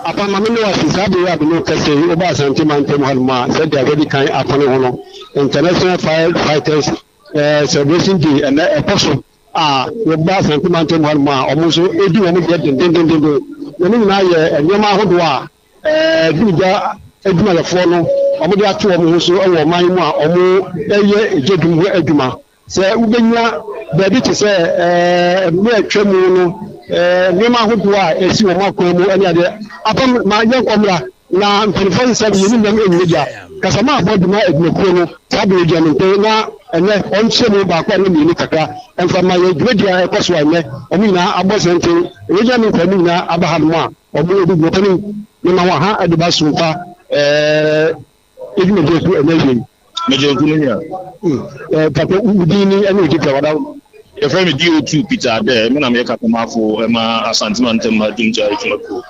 Apa ma me ne wo ase saa bere yi a me ne wo kasa yi, woba Asante mantam hanom a, sɛdeɛ wadi kan apɔne ho no, International Fire Fighters eh, Celebration Day ɛnɛ ɛkɔ so a woba Asante mantam hanom a, wɔn nso ɛdi wɔn deɛ dendendenden. Na ne nyinaa yɛ nneɛma ahodoɔ a eh, dumgya adwumayɛfoɔ no wɔde ato wɔn ho so wɔ ɔman mu a wɔyɛ egya dum ho adwuma. Sɛ wobenya baabi te sɛ mmere a atwa mu no nneɛma ahodoɔ a esi wɔn akwan mu ne adeɛ. Apam ma yɛnkɔ mmra na mpanimfoɔ nsɛm yɛn nim nam nyɛ gya. Kasamafoɔ dwuma adwumakuo no saa bere gyina me nkyɛn na ɛnnɛ ɔnkyerɛ mu baako anaa mmienu kakra mfa mma yɛn dwumadi a ɛkɔ so a ɛnnɛ wɔn nyinaa abɔ sɛnten regional minister mu nyinaa aba hanom a wɔredi dwuma panin mema wɔn ha de ba sompa ɛɛ Edwumadie so ɛnɛ awiei. Megye nku me nua. Eh, papa wo din ni ɛne wo gyipɛ wada wo. Yɛfrɛ me DO2 Peter Adair, me na meyɛ kasamafo ma Asante Mantam Adwumgya Adwumakuo.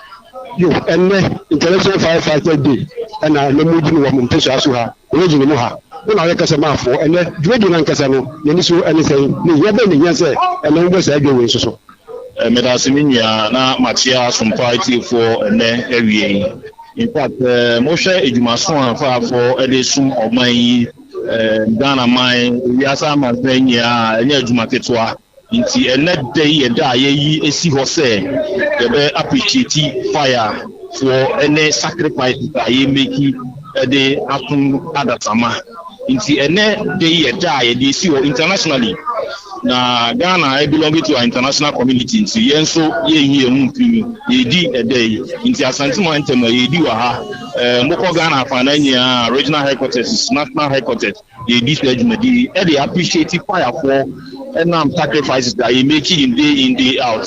Yo, ɛnnɛ International Fire Fighter Day ɛna ɛnɛ mo di no wɔ mo mpɛsua so ha, region mu ha. Wo na woyɛ kasamafoɔ, ɛnnɛ dwumadie no ankasa no n'ani so ɛne sɛn, ne hia bɛn na ɛhia sɛ ɛnnɛ mobɔ saa dwa wei nso so? Medase me nua na makyea Asompa atiefoɔ ɛnnɛ awie yi. In fact, mohwɛ adwumaso a faafoɔ de som ɔman yi, Ghana man, wiase amansan nyinaa a, ɛnyɛ adwuma ketewa. Nti ɛnnɛ da yi yɛ da a yɛayi asi hɔ sɛ yɛbɛ appreciate fire foɔ ne sacrifices a yɛ make de asom adasamma. Nti ɛnnɛ da yi yɛ da a yɛde asi hɔ internationally. Na Ghana belong to our international community nti yɛn nso yɛnyi yɛn ho mfiri mu. Yɛredi ɛda yi. Nti Asante mantam a yɛredi wɔ ha. Eh, mokɔ Ghana afanan nyinaa, regional headquarters, national headquarters, yɛredi saa dwumadi yi ɛde appreciate firefoɔ ɛnam sacrifices a yɛ make in day in day out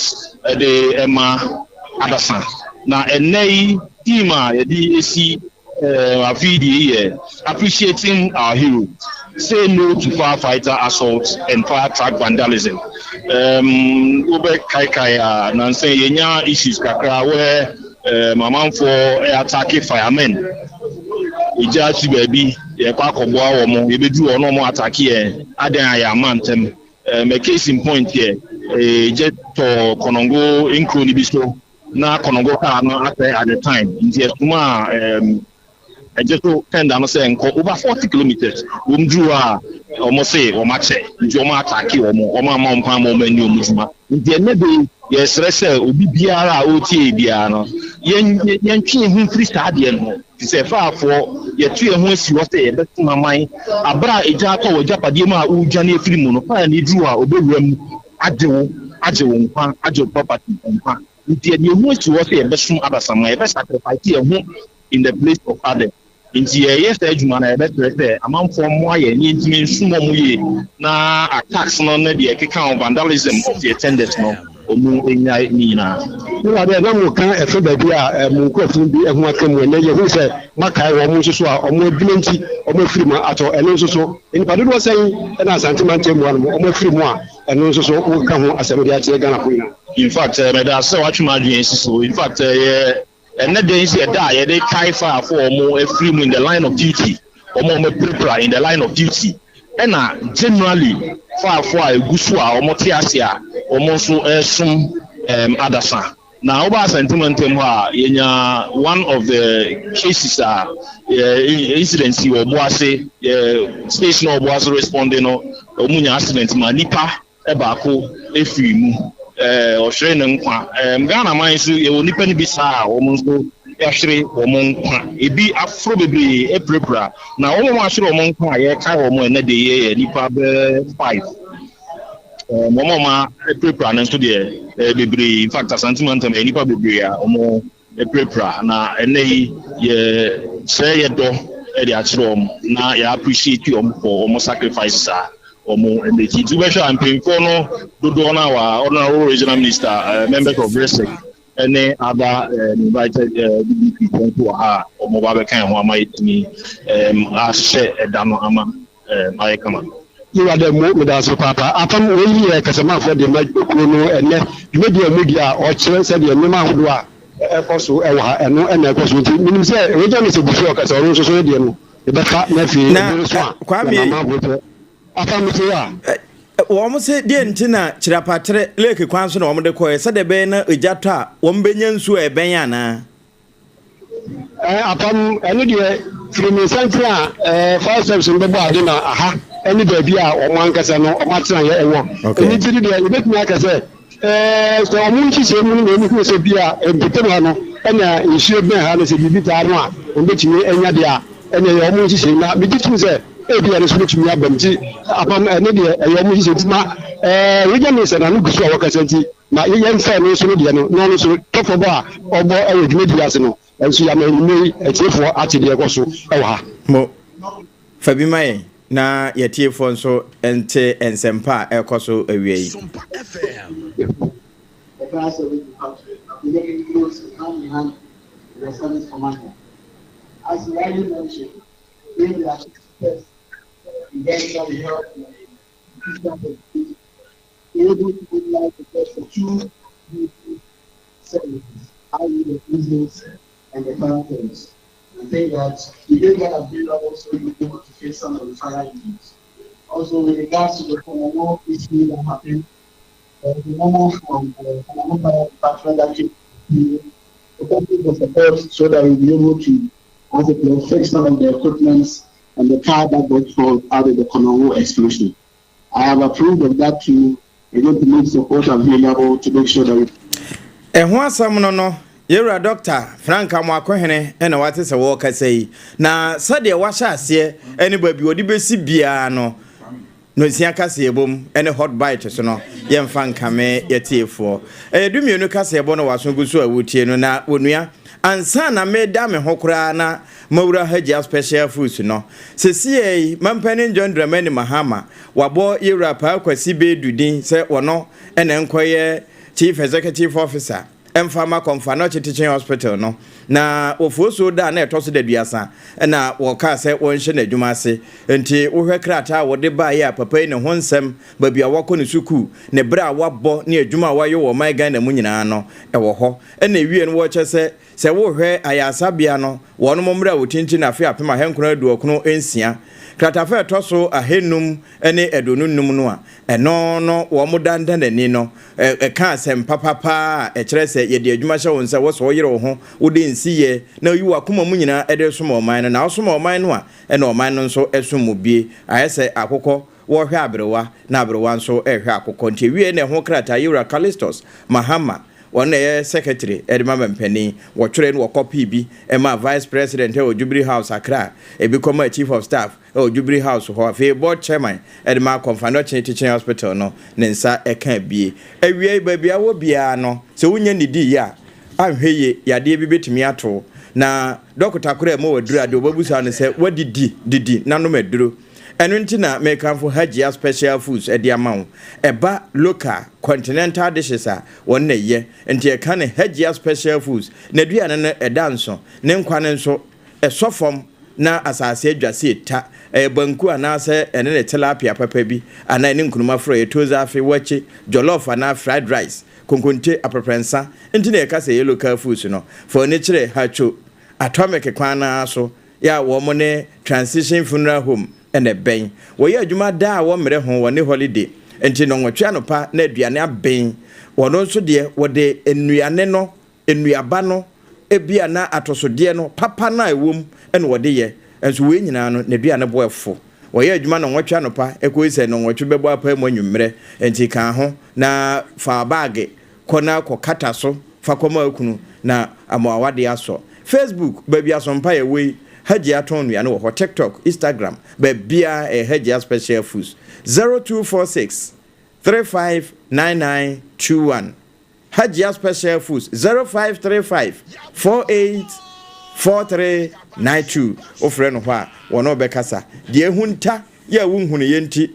ɛde ɛma adasa. Na ɛnnɛ yi theme a yɛde esi Afe yi deɛ yɛ Appreciating Our Heroes, Say No to Firefighter Assault and Fire Truck Vandalism. Wobɛkaekae a, nansa yi yɛnya issues kakra where amanfoɔ attack firemen. Egya asi baabi, yɛkɔ akɔboa wɔn, yɛbɛduru hɔ na wɔn attack yɛn, adɛn a yɛamma ntɛm. A case in point yɛ, egya tɔɔ Konongo nkuro no bi so. Na Konongo car no asɛe at the time nti ɛsomaa ɛɛm ɛgye so tender no sɛ nkɔ over 40 kilometres. Wɔn duru hɔ a wɔn se wɔn akyɛ nti wɔn ataake wɔn, wɔn amma wɔn kwan ma wɔn anni wɔn dwuma. Nti ɛnnɛ da yi yɛsrɛ sɛ obi biara a ɔretie yɛn biara no yɛn yɛntwe yɛn ho mfiri saa adeɛ no ho efisɛ faafoɔ yɛto yɛn ho asi hɔ sɛ yɛbɛsom aman. Aberɛ a egya atɔ wɔ agyapadeɛ mu a woredwane afiri mu no fire no duru hɔ a ɔbɛwura mu agye wo, agye wo nkwa, agye wo property nkwa. Nti yɛde yɛn ho asi hɔ sɛ yɛbɛsom adasamma, yɛbɛ sacrifice yɛn ho in the place of others. Nti yɛyɛ saa adwuma no a, yɛbɛsrɛ sɛ amanfoɔ mmoa yɛn na yɛntumi nsom wɔn yie na attacks no ne deɛ ɛkeka ho, vandalism of yɛn tenders no, wɔn nnyae ne nyinaa. Awurade, na moka ɛfa baabi a mo nkurɔfo bi ho aka mu. Ɛnnɛ yɛhu sɛ moakae wɔn nso so a wɔn adwuma nti wɔafiri mu atɔ. Ɛno nso so, nnipa dodoɔ sɛn na Asante mantam mu hanom wɔafiri mu a ɛno nso so woka ho asɛm de akyerɛ Ghanafo nyinaa? In fact, meda ase sɛ woatwe m'adwene asi so. In fact, ɛyɛ ɛnnɛ da yi nso yɛ da a yɛde kae firefoɔ a wɔafiri mu in the line of duty, wɔn a wɔapirapira in the line of duty, ɛna generally firefoɔ a ɛgu so a wɔte ase a wɔn nso resom adasa. Na woba Asante mantam hɔ a, yɛnya one of the cases a incident si wɔ Obuasi, station a Obuasi responding no, wɔn nya accident ma nipa baako firi mu, ɔhwere ne nkwa. Ghana man nso yɛwɔ nipa no bi saa a wɔn nso yɛahwere wɔn nkwa. Ebi aforo bebree apirapira, na wɔn a wɔahwere wɔn nkwa a yɛrekae wɔn ɛnɛ de yɛ nipa bɛyɛ five. Wɔn a wɔapirapira no nso deɛ ɛyɛ bebree. In fact, Asante mantam ɛyɛ nipa bebree a wɔapirapira, na ɛnɛ yi yɛkyerɛ yɛ dɔ de akyerɛ wɔn na yɛ appreciate wɔn for wɔn sacrifices a wɔn make. Nti wobɛhwɛ a mpanyinfoɔ no dodoɔ no a wɔ honourable regional minister, members of RESEC ne other invited DDP nso wɔ ha a wɔn ba bɛka yɛn ho ama yɛtumi ahyɛ ɛda no ama ayɛ kama. Yewura dɛ mo meda ase papaapa. Apam wei yɛ kasamafoɔ de ma dwumakuo no ɛnnɛ dwumadie a wɔdi a ɔkyerɛ sɛdeɛ nneɛma ahodoɔ a ɛkɔ so wɔ ha ɛno na ɛkɔ so nti menim sɛ Regional Minister gu so ɔkasa ɔno nso so ne deɛ no yɛbɛfa na afei Na ɛbere so a Kwame yɛma amanfoɔ sɛ Apam so a. Wɔn se deɛ nti na Kyirapatere lake kwan so na wɔn de kɔɛ sɛdeɛ ɛbɛyɛ na egya tɔ a wɔn bɛnya nsuo a ɛbɛn anaa? Ɛɛ apam, ɛno deɛ firi me nsa nti a ɛɛ fire service no bɛbɔ ade na aha ɛne baabi a wɔn ankasa no wɔn atenaeɛ ɛwɔ. Okay. Ɛno nti no deɛ yɛbɛtumi aka sɛ ɛɛ sɛ wɔn nhyehyɛɛ mu no na wɔn hunu sɛ bi a mpɔtam ha no ɛna nsuo bɛn ha no sɛ biribi taa no a wɔn bɛtumi anya deɛ a ɛna ɛyɛ wɔn nhyehyɛɛ na megye tom sɛ ebi a ɛno nso bɛtumi aba mu nti apam ɛno deɛ ɛyɛ wɔn nhyehyɛɛ nti ma ɛɛ region minister na no gu so a wɔkasa nti Na yɛmfa ɛno nso no deɛ no, na ɔno nso tɔfɔbɔ a ɔbɔ wɔ dwumadie ase no nso yɛama anwummerɛ yi atiefoɔ ate deɛ ɛkɔ so wɔ ha. Mo, fa bi ma yɛn na yɛatiefoɔ nso nte nsɛmpa a ɛrekɔ so awia yi. The Fire Service Department have been working closely hand in hand with the service commander. As you rightly mentioned, during the first event that we held in the we were able to mobilize the best for two services, i.e. the prisons and the fire service. I think that we did that available so we were able to face some of the fire issues. Also, with regards to the Konongo issue that happened, the memo from the Konongo Fire Department that came to the support so that we'll be able to, as it were, fix some of the equipment and the car that got fall out of the Konongo explosion. I have approved of that too. We're going to make support available to make sure that we. Ɛho asɛm no no, Yɛwura Dɔkta Frank Amoakohene na wate sɛ wɔrekasa yi, na sɛdeɛ wahyɛ aseɛ ne baabi wɔde bɛsi biara no, Nonsia kaseɛbɔ mu ne Hot Bite so no, yɛmfa nkame yɛtiefoɔ. Ɛyɛ dumienu kaseɛbɔ no waso gu so a wotie no, na onua, ansa na meda me ho koraa na Mawura Hajia Special Foods no. Sesiei yi, Mampanin John Dramani Mahama wabɔ Yewura Paa Kwasi Beidu din sɛ ɔno na ɛnkɔyɛ Chief Executive Officer mfa ma Komfo-Anokye Teaching Hospital no. Na Ofosuo da a na ɛtɔ so daduasa na wɔkaa sɛ wɔnhyɛ n'adwuma ase. Enti wohwɛ krataa a wɔde baeɛ a papa yi ne ho nsɛm, baabi a wakɔ ne sukuu, ne berɛ a wabɔ ne adwuma a wayɛ wɔ ɔman Ghana mu nyinaa no, ɛwɔ hɔ. Ɛna ɛwie no wɔkyɛ sɛ Sɛ wohwɛ ayarsabea no, wɔnom mmerɛ a wɔtintin afe 1996, kratafa a ɛtɔ so ahanum ne 25 no a, ɛno no wɔn dandanani no ka asɛmpa papa a ɛkyerɛ sɛ yɛde adwuma hyɛ wo nsa, wɔ sɛ woyere wo ho, wode nsi yɛ, na woyi w'akoma mu nyinaa de som ɔman no, na wosom ɔman no a, ɛna ɔman no nso som wo bie. Ayɛ sɛ akokɔ wɔrehwɛ aberewa na aberewa nso rehwɛ akokɔ. Nti ɛwieɛ na ɛho krataa Yewura Callistus Mahama. Ɔno na ɛyɛ secretary de ma mampanin. Wɔtwerɛɛ no wɔkɔpee bi maa Vice President wɔ Jubilee House, Accra, ebi kɔmaa Chief of Staff wɔ Jubilee House hɔ, afei Board Chairman de maa Komfo-Anokye Teaching Hospital no, ne nsa kaa bie. Awiei, baabi a wowɔ biara no, sɛ wonnya nnidiiɛ a, anhwɛ yie, yadeɛ bi bɛtumi ato wo. Na dɔkota koraa mma wo aduro a, deɛ ɔbɛbusa wo ne sɛ, Woadidi? Didi na nom aduro. Ɛno nti na mekamfo Hajia Special Foods de ama wo. Ɛba local, continental dishes a, wɔn na ɛyɛ. Nti yɛka no Hajia Special Foods. N'aduane no, ɛda nso. Ne nkwa no nso, ɛsɔ fam na asase adwa sɛ ta. Ɛyɛ banku anaasɛ ɛne ne tilapia papa bi anaa ɛne nkruma frɔeɛ, tozafe, wakye, jollof anaa fried rice, konkonte, aprɛprɛnsa. Nti na yɛka sɛ ɛyɛ local foods no. Fa w'ani kyerɛ Hatcho Atomic kwan no ara so. yɛ a wɔn ne Transition Funeral Home na ɛbɛn. Wɔyɛ adwuma daa a wɔmmrɛ ho, wɔne holiday. Nti nnɔnwɔtwe anɔpa na aduane aben. Wɔn nso deɛ wɔde nnuane no, nnuaba no, ebia na atosodeɛ no, papa no a ɛwɔ mu na wɔde yɛ. Nso wei nyinaa no, n'aduane bo ɛfo. Wɔyɛ adwuma nnɔnwɔtwe anɔpa kɔsi sɛ nnɔnwɔtwe bɛbɔ apae mu anwummerɛ. Nti ka ho na fa baage Kɔ na kɔ kata so fa kɔma okunu na ama w'awadeɛ asɔ. Facebook, baabi asompa yɛ wɔ yi, Hajia tɔn nnuane wɔ hɔ, TikTok, Instagram, baabiara ɛyɛ Hajia Special Foods. 0246 359921 Hajia Special Foods 0535 48 4392 Wofrɛ no hɔ a, wɔne wo bɛkasa. Deɛ ahunta yɛ a wonhunuiɛ nti,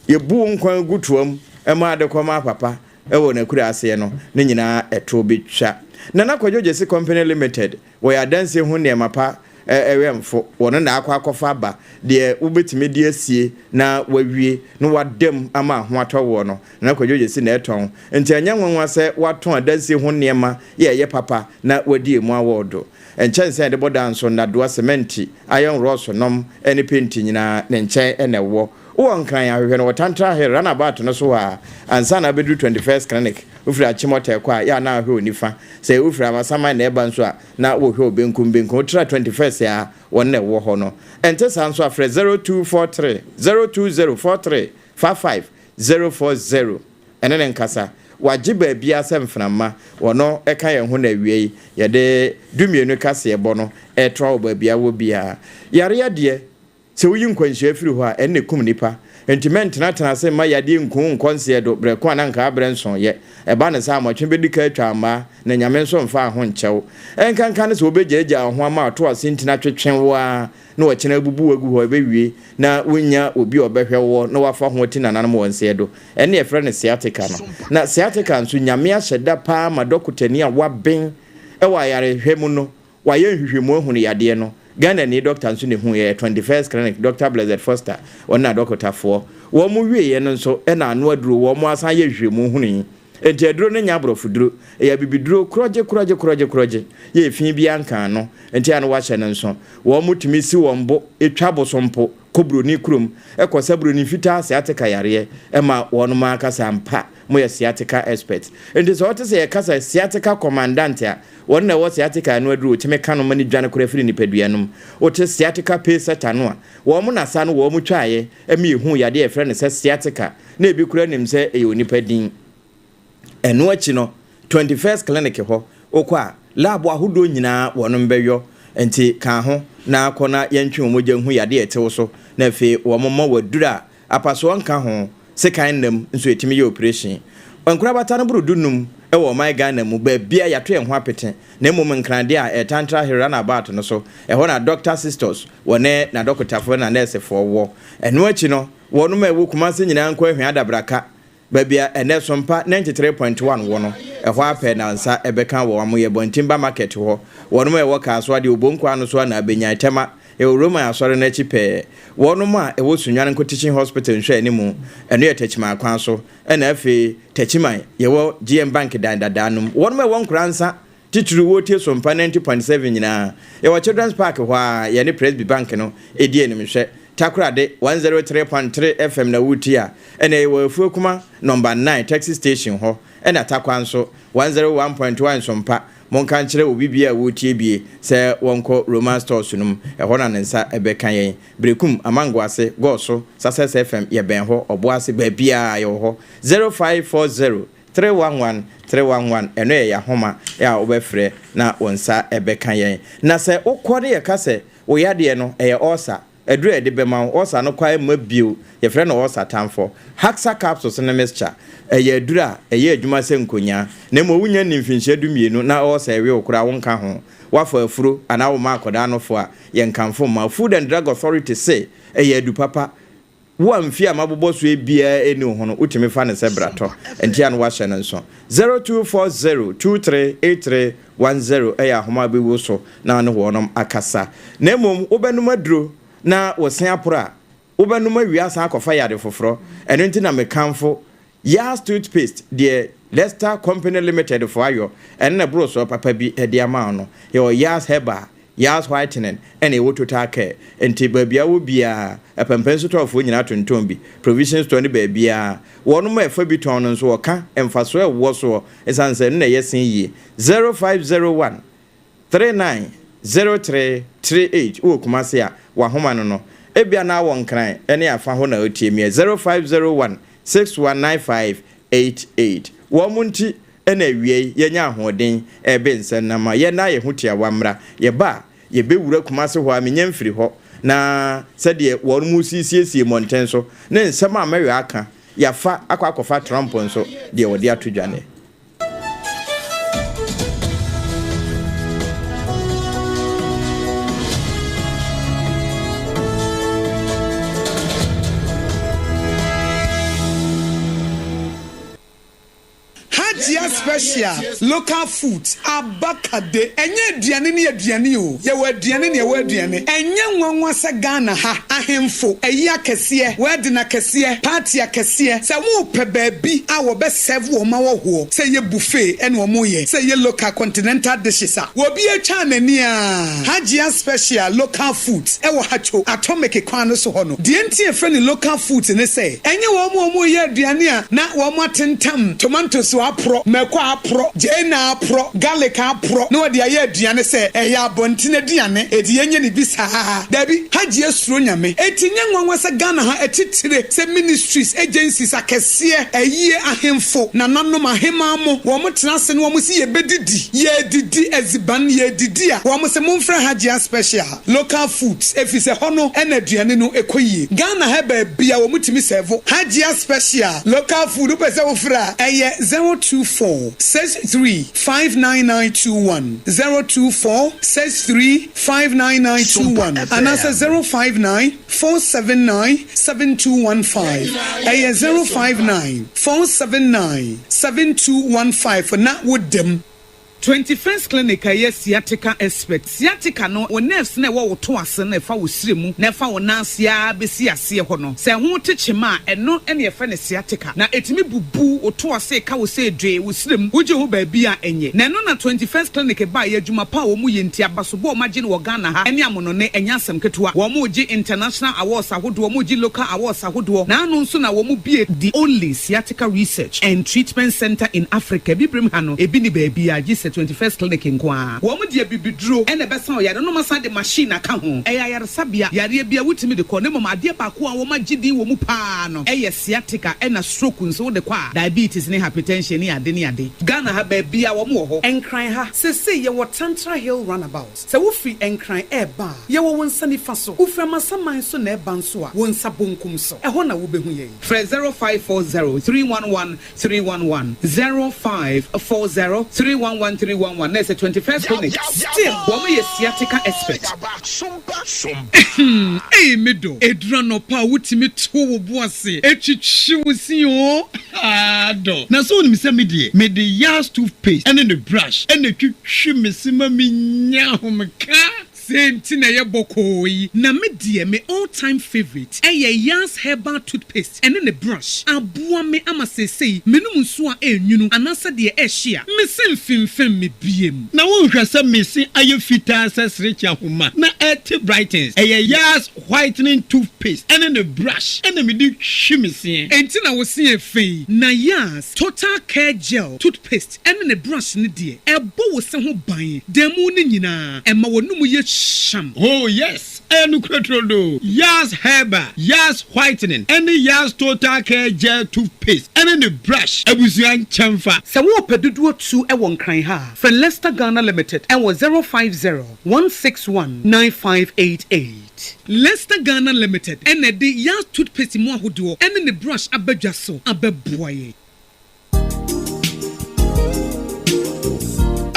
Yɛbu wo nkwa gu toa mu ma ade kɔma papa wɔ n'akuraaseɛ no, ne nyinaa ɛtoɔ bɛtwa. Nana Kwadwo Gyasi Company Limited, wɔyɛ adansie ho nneɛma pa wɛmfo, wɔno na akɔ akɔfa aba, deɛ wobɛtumi de asie na wawie na wada mu ama ho atɔ woɔ no, Nana Kwadwo Gyasi na ɛtɔn. Nti ɛnyɛ nwanwa sɛ watɔn adansie ho nneɛma yɛ ɛyɛ papa na wadi ɛmu awɔɔdo. Nkyɛnsee a yɛde bɔ dan nso, nnadoa, semɛnti, iron rods nom ne penti nyinaa ne nkyɛn na ɛwɔ. Wowɔ Nkran a, hwehwɛ no wɔ Tantra Hill runabout no so hɔ ara ansa na wobɛduru 21st Clinic. Wofiri Achimota rekɔ a, yɛ a na wohwɛ wo nifa. Sɛ wofiri Amasaman na ɛreba nso a, na wohwɛ wo benkum benkum. Wotra 21st a, wɔn na ɛwɔ hɔ no. Ɛnte saa nso a, frɛ 0243 020 43 55 040 ɛne no nkasa. Wagye baabiara sɛ mframa. Ɔno ka yɛn ho na awiei yɛde dumienu kaseɛbɔ no retoa wɔ baabiara wɔ biara. Yareɛ deɛ, Sɛ woyi nkwanhyia firi hɔ a, ɛnna ɛkum nnipa. Enti mɛntenatena ase mma yadeɛ nku wo nkɔ nseɛ do berɛ ko a na anka abrɛ nsoeɛ. Ɛba no saa a, mmɔtwe bɛdi ka atwa mmaa, na Nyame nso mfaa ho nkyɛ wo. Ɛnkanka ne sɛ wobɛgyaagyaa wo ho ama ato ase ntini atwetwe wo ara na ɔkyena abubu wo agu hɔ, ɛbɛwie na wonnya obi a ɔbɛhwɛ woɔ na wafa ho ati nananom wɔ nseɛ do. Ɛnna yɛfrɛ no sciatica no. Na sciatica nso, Nyame ahyɛ da paa ma dɔkotani a waben wɔ ayarehwɛ mu no Wayɛ nhwehwɛmu ahunu yadeɛ no. Ghanani dɔkta nso na ɛhuiɛ, ɛyɛ 21st Clinic, Dɔkta Blessed Foster, wɔne n'adɔkotafoɔ. Wɔn wieɛ no nso na ano aduro, wɔn asan ayɛ nhwehwɛmu hunui. Enti aduro no nyɛ aborɔfoduro, ɛyɛ abibiduro korɔgye korɔgye korɔgye korɔgye, yɛ efi biara nka ano, enti a na wahyɛ no nso. Wɔn tumi si wɔn bo twa bosompo kɔ buroni kurom kɔ sa buroni fitaa sciatica yareɛ ma wɔn ankasa ampa moyɛ sciatica expert. Enti sɛ wote sɛ yɛka sɛ sciatica commandant a, Wɔn na ɛwɔ sciatica ano aduru, wotumi ka no ma no dwane koraa firi nipadua no mu. Wote sciatica payseta no a, wɔn na sa no wɔn twaeɛ ma yɛhuu yadeɛ a yɛfrɛ no sɛ sciatica, na ebi koraa nim sɛ ɛyɛ onipa din. Ɛno akyi no, 21st Clinic hɔ, wokɔ a, lab ahodoɔ nyinaa wɔnom bɛyɔ. Nti ka ho na kɔ na yɛntwe wo mogya nhu yadeɛ a ɛte wo so, na afei wɔn mma wo aduru a Apasoɔ nka ho, sekan nnam nso yɛtumi yɛ oprehyɛn. Nkorabata no boro dunum wɔ ɔman Ghana mu, baabiara yɛato yɛn ho apete, na mmom Nkran deɛ a, ɛyɛ Tantra Hill Runabout no so, ɛhɔ na Dɔkta Sistos wɔ ne n'adɔkotafoɔ ne n'anɛɛsefoɔ wɔ. Ɛno akyi no, wɔnom a ɛwɔ Kumase nyinaa nkɔ Ahwea Adabraka, baabi a ɛnnɛ Sompa 93.1 wɔ no, ɛhɔ ara pɛɛ na nsa bɛka wɔn. Yɛ Bɔntimba Market hɔ. Wɔnom a ɛwɔ Kasoa deɛ, Obonkwa no so ara na abɛnya, Ɛtɛma, Ɛwɔ Roman Asɔre no akyi pɛɛ. Wɔnom a ɛwɔ Sunyani Nko Teaching Hospital nhwɛanimu, ɛno yɛ Techiman kwan so, ɛna afei Techiman yɛwɔ GM Bank dan dadaa no mu. Wɔnom a ɛwɔ Nkoransa, titiriw wɔretie Sompa 90.7 nyinaa, yɛwɔ Children's Park hɔ ara, yɛne Presby Bank no di animhwɛ. Takoradi 103.3 FM na woretie a, ɛna yɛwɔ Afuokuma Nɔmba 9 Taxi Station hɔ, ɛna Tarkwa nso 101.1 Sompa Monka nkyerɛ obi biara a ɔretie bie sɛ wɔnkɔ Roman Stores no mu, ɛhɔ na ne nsa bɛka yɛn. Berekum, Amangoase, Gɔɔso, Success FM, yɛbɛn hɔ, Ɔboase, baabiara yɛwɔ hɔ. 0540. 311 311 ɛno yɛ yɛn ahoma a wobɛfrɛ na wo nsa ɛbɛka yɛn. Na sɛ wokɔ ne yɛka sɛ wo yadeɛ no ɛyɛ ulcer, aduru a yɛde bɛma wo, ulcer no kwan mma bio, yɛfrɛ no ulcer tamfo. Haxa capsules ne mixture, ɛyɛ aduru a ɛyɛ adwuma sɛ nkonyaa, na mmom wonya nni mfinhyia 12 na ulcer ɛwe wo koraa wonka ho. Woafa afuro anaa woma akwadaa nofo a, yɛnkamfo mma. Food and Drug Authority se ɛyɛ adu papa. Wo a mfie a mabobɔ so yi biara nni wo ho no, wotumi fa no sɛ bratɔ. Nti a na woahyɛ no nso. 0240238310 yɛ ahoma a wobɛwu so na wo ne wɔnom akasa. Na mmom wobɛnom aduro na wo se aporo a, wobɛnom awie asan akɔfa yare foforɔ. Ɛno nti na mekamfo Yas Toothpaste deɛ Lester Company Limited foɔ ayɔ, ɛno na ɛboro soɔ papa bi de ama wo no. Yɛwɔ Yas Herbal, Yas Whitening, ɛna ɛwɔ Total Care. Nti baabi a wɔ biara, apampam sotɔɔfoɔ nyinaa tontɔn bi, provision store ne baabiara. Wɔnom a ɛfa bi tɔn no nso wɔka mfasoɔ a ɛwɔ soɔ ɛsiane sɛ ɛno na ɛyɛ sen yie. 0501 39 03 38 Wowɔ Kumasi a, w'ahoma no no. Ebia na wɔ Nkran ne afa hɔ na wotie me ɛ. 0501 6195 88 Wɔn nti na awiei yɛanya ahoɔden rebe nsɛnnama. Yɛnna yɛn ho tiawa mmra. Yɛba a, yɛbɛwura Kumasi hɔ a menya mfiri hɔ. Na sɛdeɛ wɔn resiesie mmɔnten so ne nsɛm a mɛyɔ aka, yɛafa akɔ akɔfa Trump nso deɛ wɔde ato dwa nnɛ. Hajia special local foods aba kade. Ɛnyɛ aduane ne aduane o, yɛwɔ aduane ne ɛwɔ aduane. Ɛnyɛ nwanwa sɛ Ghana ha ahemfo, ayi akɛseɛ, wedding akɛseɛ, party akɛseɛ, sɛ wɔpɛ baabi a wɔbɛ serve wɔn ahɔhoɔ, sɛ ɛyɛ buffet ɛna wɔn yɛ, sɛ ɛyɛ local continental dishes a, obi atwa n'ani aa. Hajia special local foods ɛwɔ Hatcho Atomic kwan no so hɔ no. Deɛ nti a yɛfrɛ no local foods ne sɛ, ɛnyɛ wɔn a wɔreyɛ aduane a na wɔatentam tomatoes aporɔ, mako aporɔ, gyeene aporɔ, garlic aporɔ na wɔde ayɛ aduane sɛ ɛyɛ abɔnten aduane, enti yɛnyɛ no bi saa. Dabi, Hajia suro Nyame. Enti nyɛ nwanwa sɛ Ghana ha atitire sɛ ministries, agencies akɛseɛ, ayie, ahemfo, nananom, ahemaa mo, wɔn tena ase na wɔn se yɛbɛdidi, yɛredidi adziban, yɛredidi a, wɔn se momfrɛ Hajia special. Local foods efisɛ hɔ no na aduane no kɔ yie. Ghana ha baabia wɔn tumi sɛvo Hajia special local food wopɛ sɛ wofrɛ a ɛyɛ 024 63 59921 024 63 59921 anaasɛ 059 479 7215 ɛyɛ 059 479 7215 na wodam. 21st Clinic a ɛyɛ sciatica expert. Sciatica no, wo nerves no a ɛwɔ wo to ase no a ɛfa wo srɛ mu na ɛfa wo nan ase ara bɛsi aseɛ hɔ no, sɛ ɛho te kyema a, ɛno na yɛfrɛ no sciatica. Na ɛtumi bubu wo to ase ka wo sɛ dwee wo srɛ mu, wogye ho baabi a ɛnyɛ. Na ɛno na 21st Clinic baeɛ, adwuma pa a wɔyɛ nti, abasobɔ a wɔagye no wɔ Ghana ha ne amonone, ɛnyɛ asɛm ketewa. Wɔregye international awards ahodoɔ, wɔregye local awards ahodoɔ, na ano nso na wɔbue the only sciatica research and treatment centre in Africa, Abibirem ha no, ebi nni baabiara gye sɛ 21st Clinic nko ara. Wɔn de abibiduro na ɛbɛsa wo yare na wɔasan de machine aka ho. Ɛyɛ ayaresabea, yareɛ biara wotumi de kɔ, na mmom adeɛ baako a wɔagye din wɔ mu pa ara no yɛ sciatica ɛna stroke nso wode kɔ a, diabetes ne hypertension ne ade ne ade. Ghana ha baabiara wɔn wɔ hɔ. Nkran ha, seesei yɛwɔ Tantra Hill Runabout. Sɛ wofiri Nkran reba a, yɛwɔ wo nsa nifa so. Wofiri Amasaman nso na ɛreba nso a, wo nsa bonkum so. Ɛhɔ na wobɛhu yɛn. Frɛ 0540 311 311, 0540 311 311 na ɛsɛ 21st Clinic. Still, wɔn yɛ sciatica expert. Ahem ei me dɔ, ɛduru anɔpa a wotumi to wo bo ase twitwi wo se oo haa dɔ. Na sɛ wonim sɛ me deɛ mede Yas toothpaste ne ne brush na ɛtwitwi me se ma menya ahomeka. Sei nti na ɛyɛ bɔkɔɔ yi. Na me deɛ me all time favourite ɛyɛ Yas herbal toothpaste ɛne ne brush. Aboa me ama seesei menom nsuo a ɛnwunu anaasɛ deɛ ɛhye a, me se mfimfim me biem. Na wonhwɛ sɛ me se ayɛ fitaa sɛ serekye ahoma na ɛte brightens. Ɛyɛ Yas whitening toothpaste ɛne ne brush ɛna mede twi me seɛ. Enti na wo se yɛ fɛ yi. Na Yas total care gel toothpaste ɛne ne brush no deɛ, ɛbɔ wo se ho ban da mu no nyinaa, ɛma w'anomu yɛ hyeam. Oh yes! Ɛyɛ nokorɛ turodoo. Yaz Herbal, Yaz Whitening ɛne Yaz Total Care Gel Toothpaste ɛne ne brush abusua nkyɛnfa. Sɛ worepɛ dodoɔ tu wɔ Nkran ha a, frɛ Lester Ghana Limited wɔ 050 161 9588. Lester Ghana Limited na ɛde Yaz Toothpaste mu ahodoɔ ne ne brush aba dwa so abɛboa yɛn.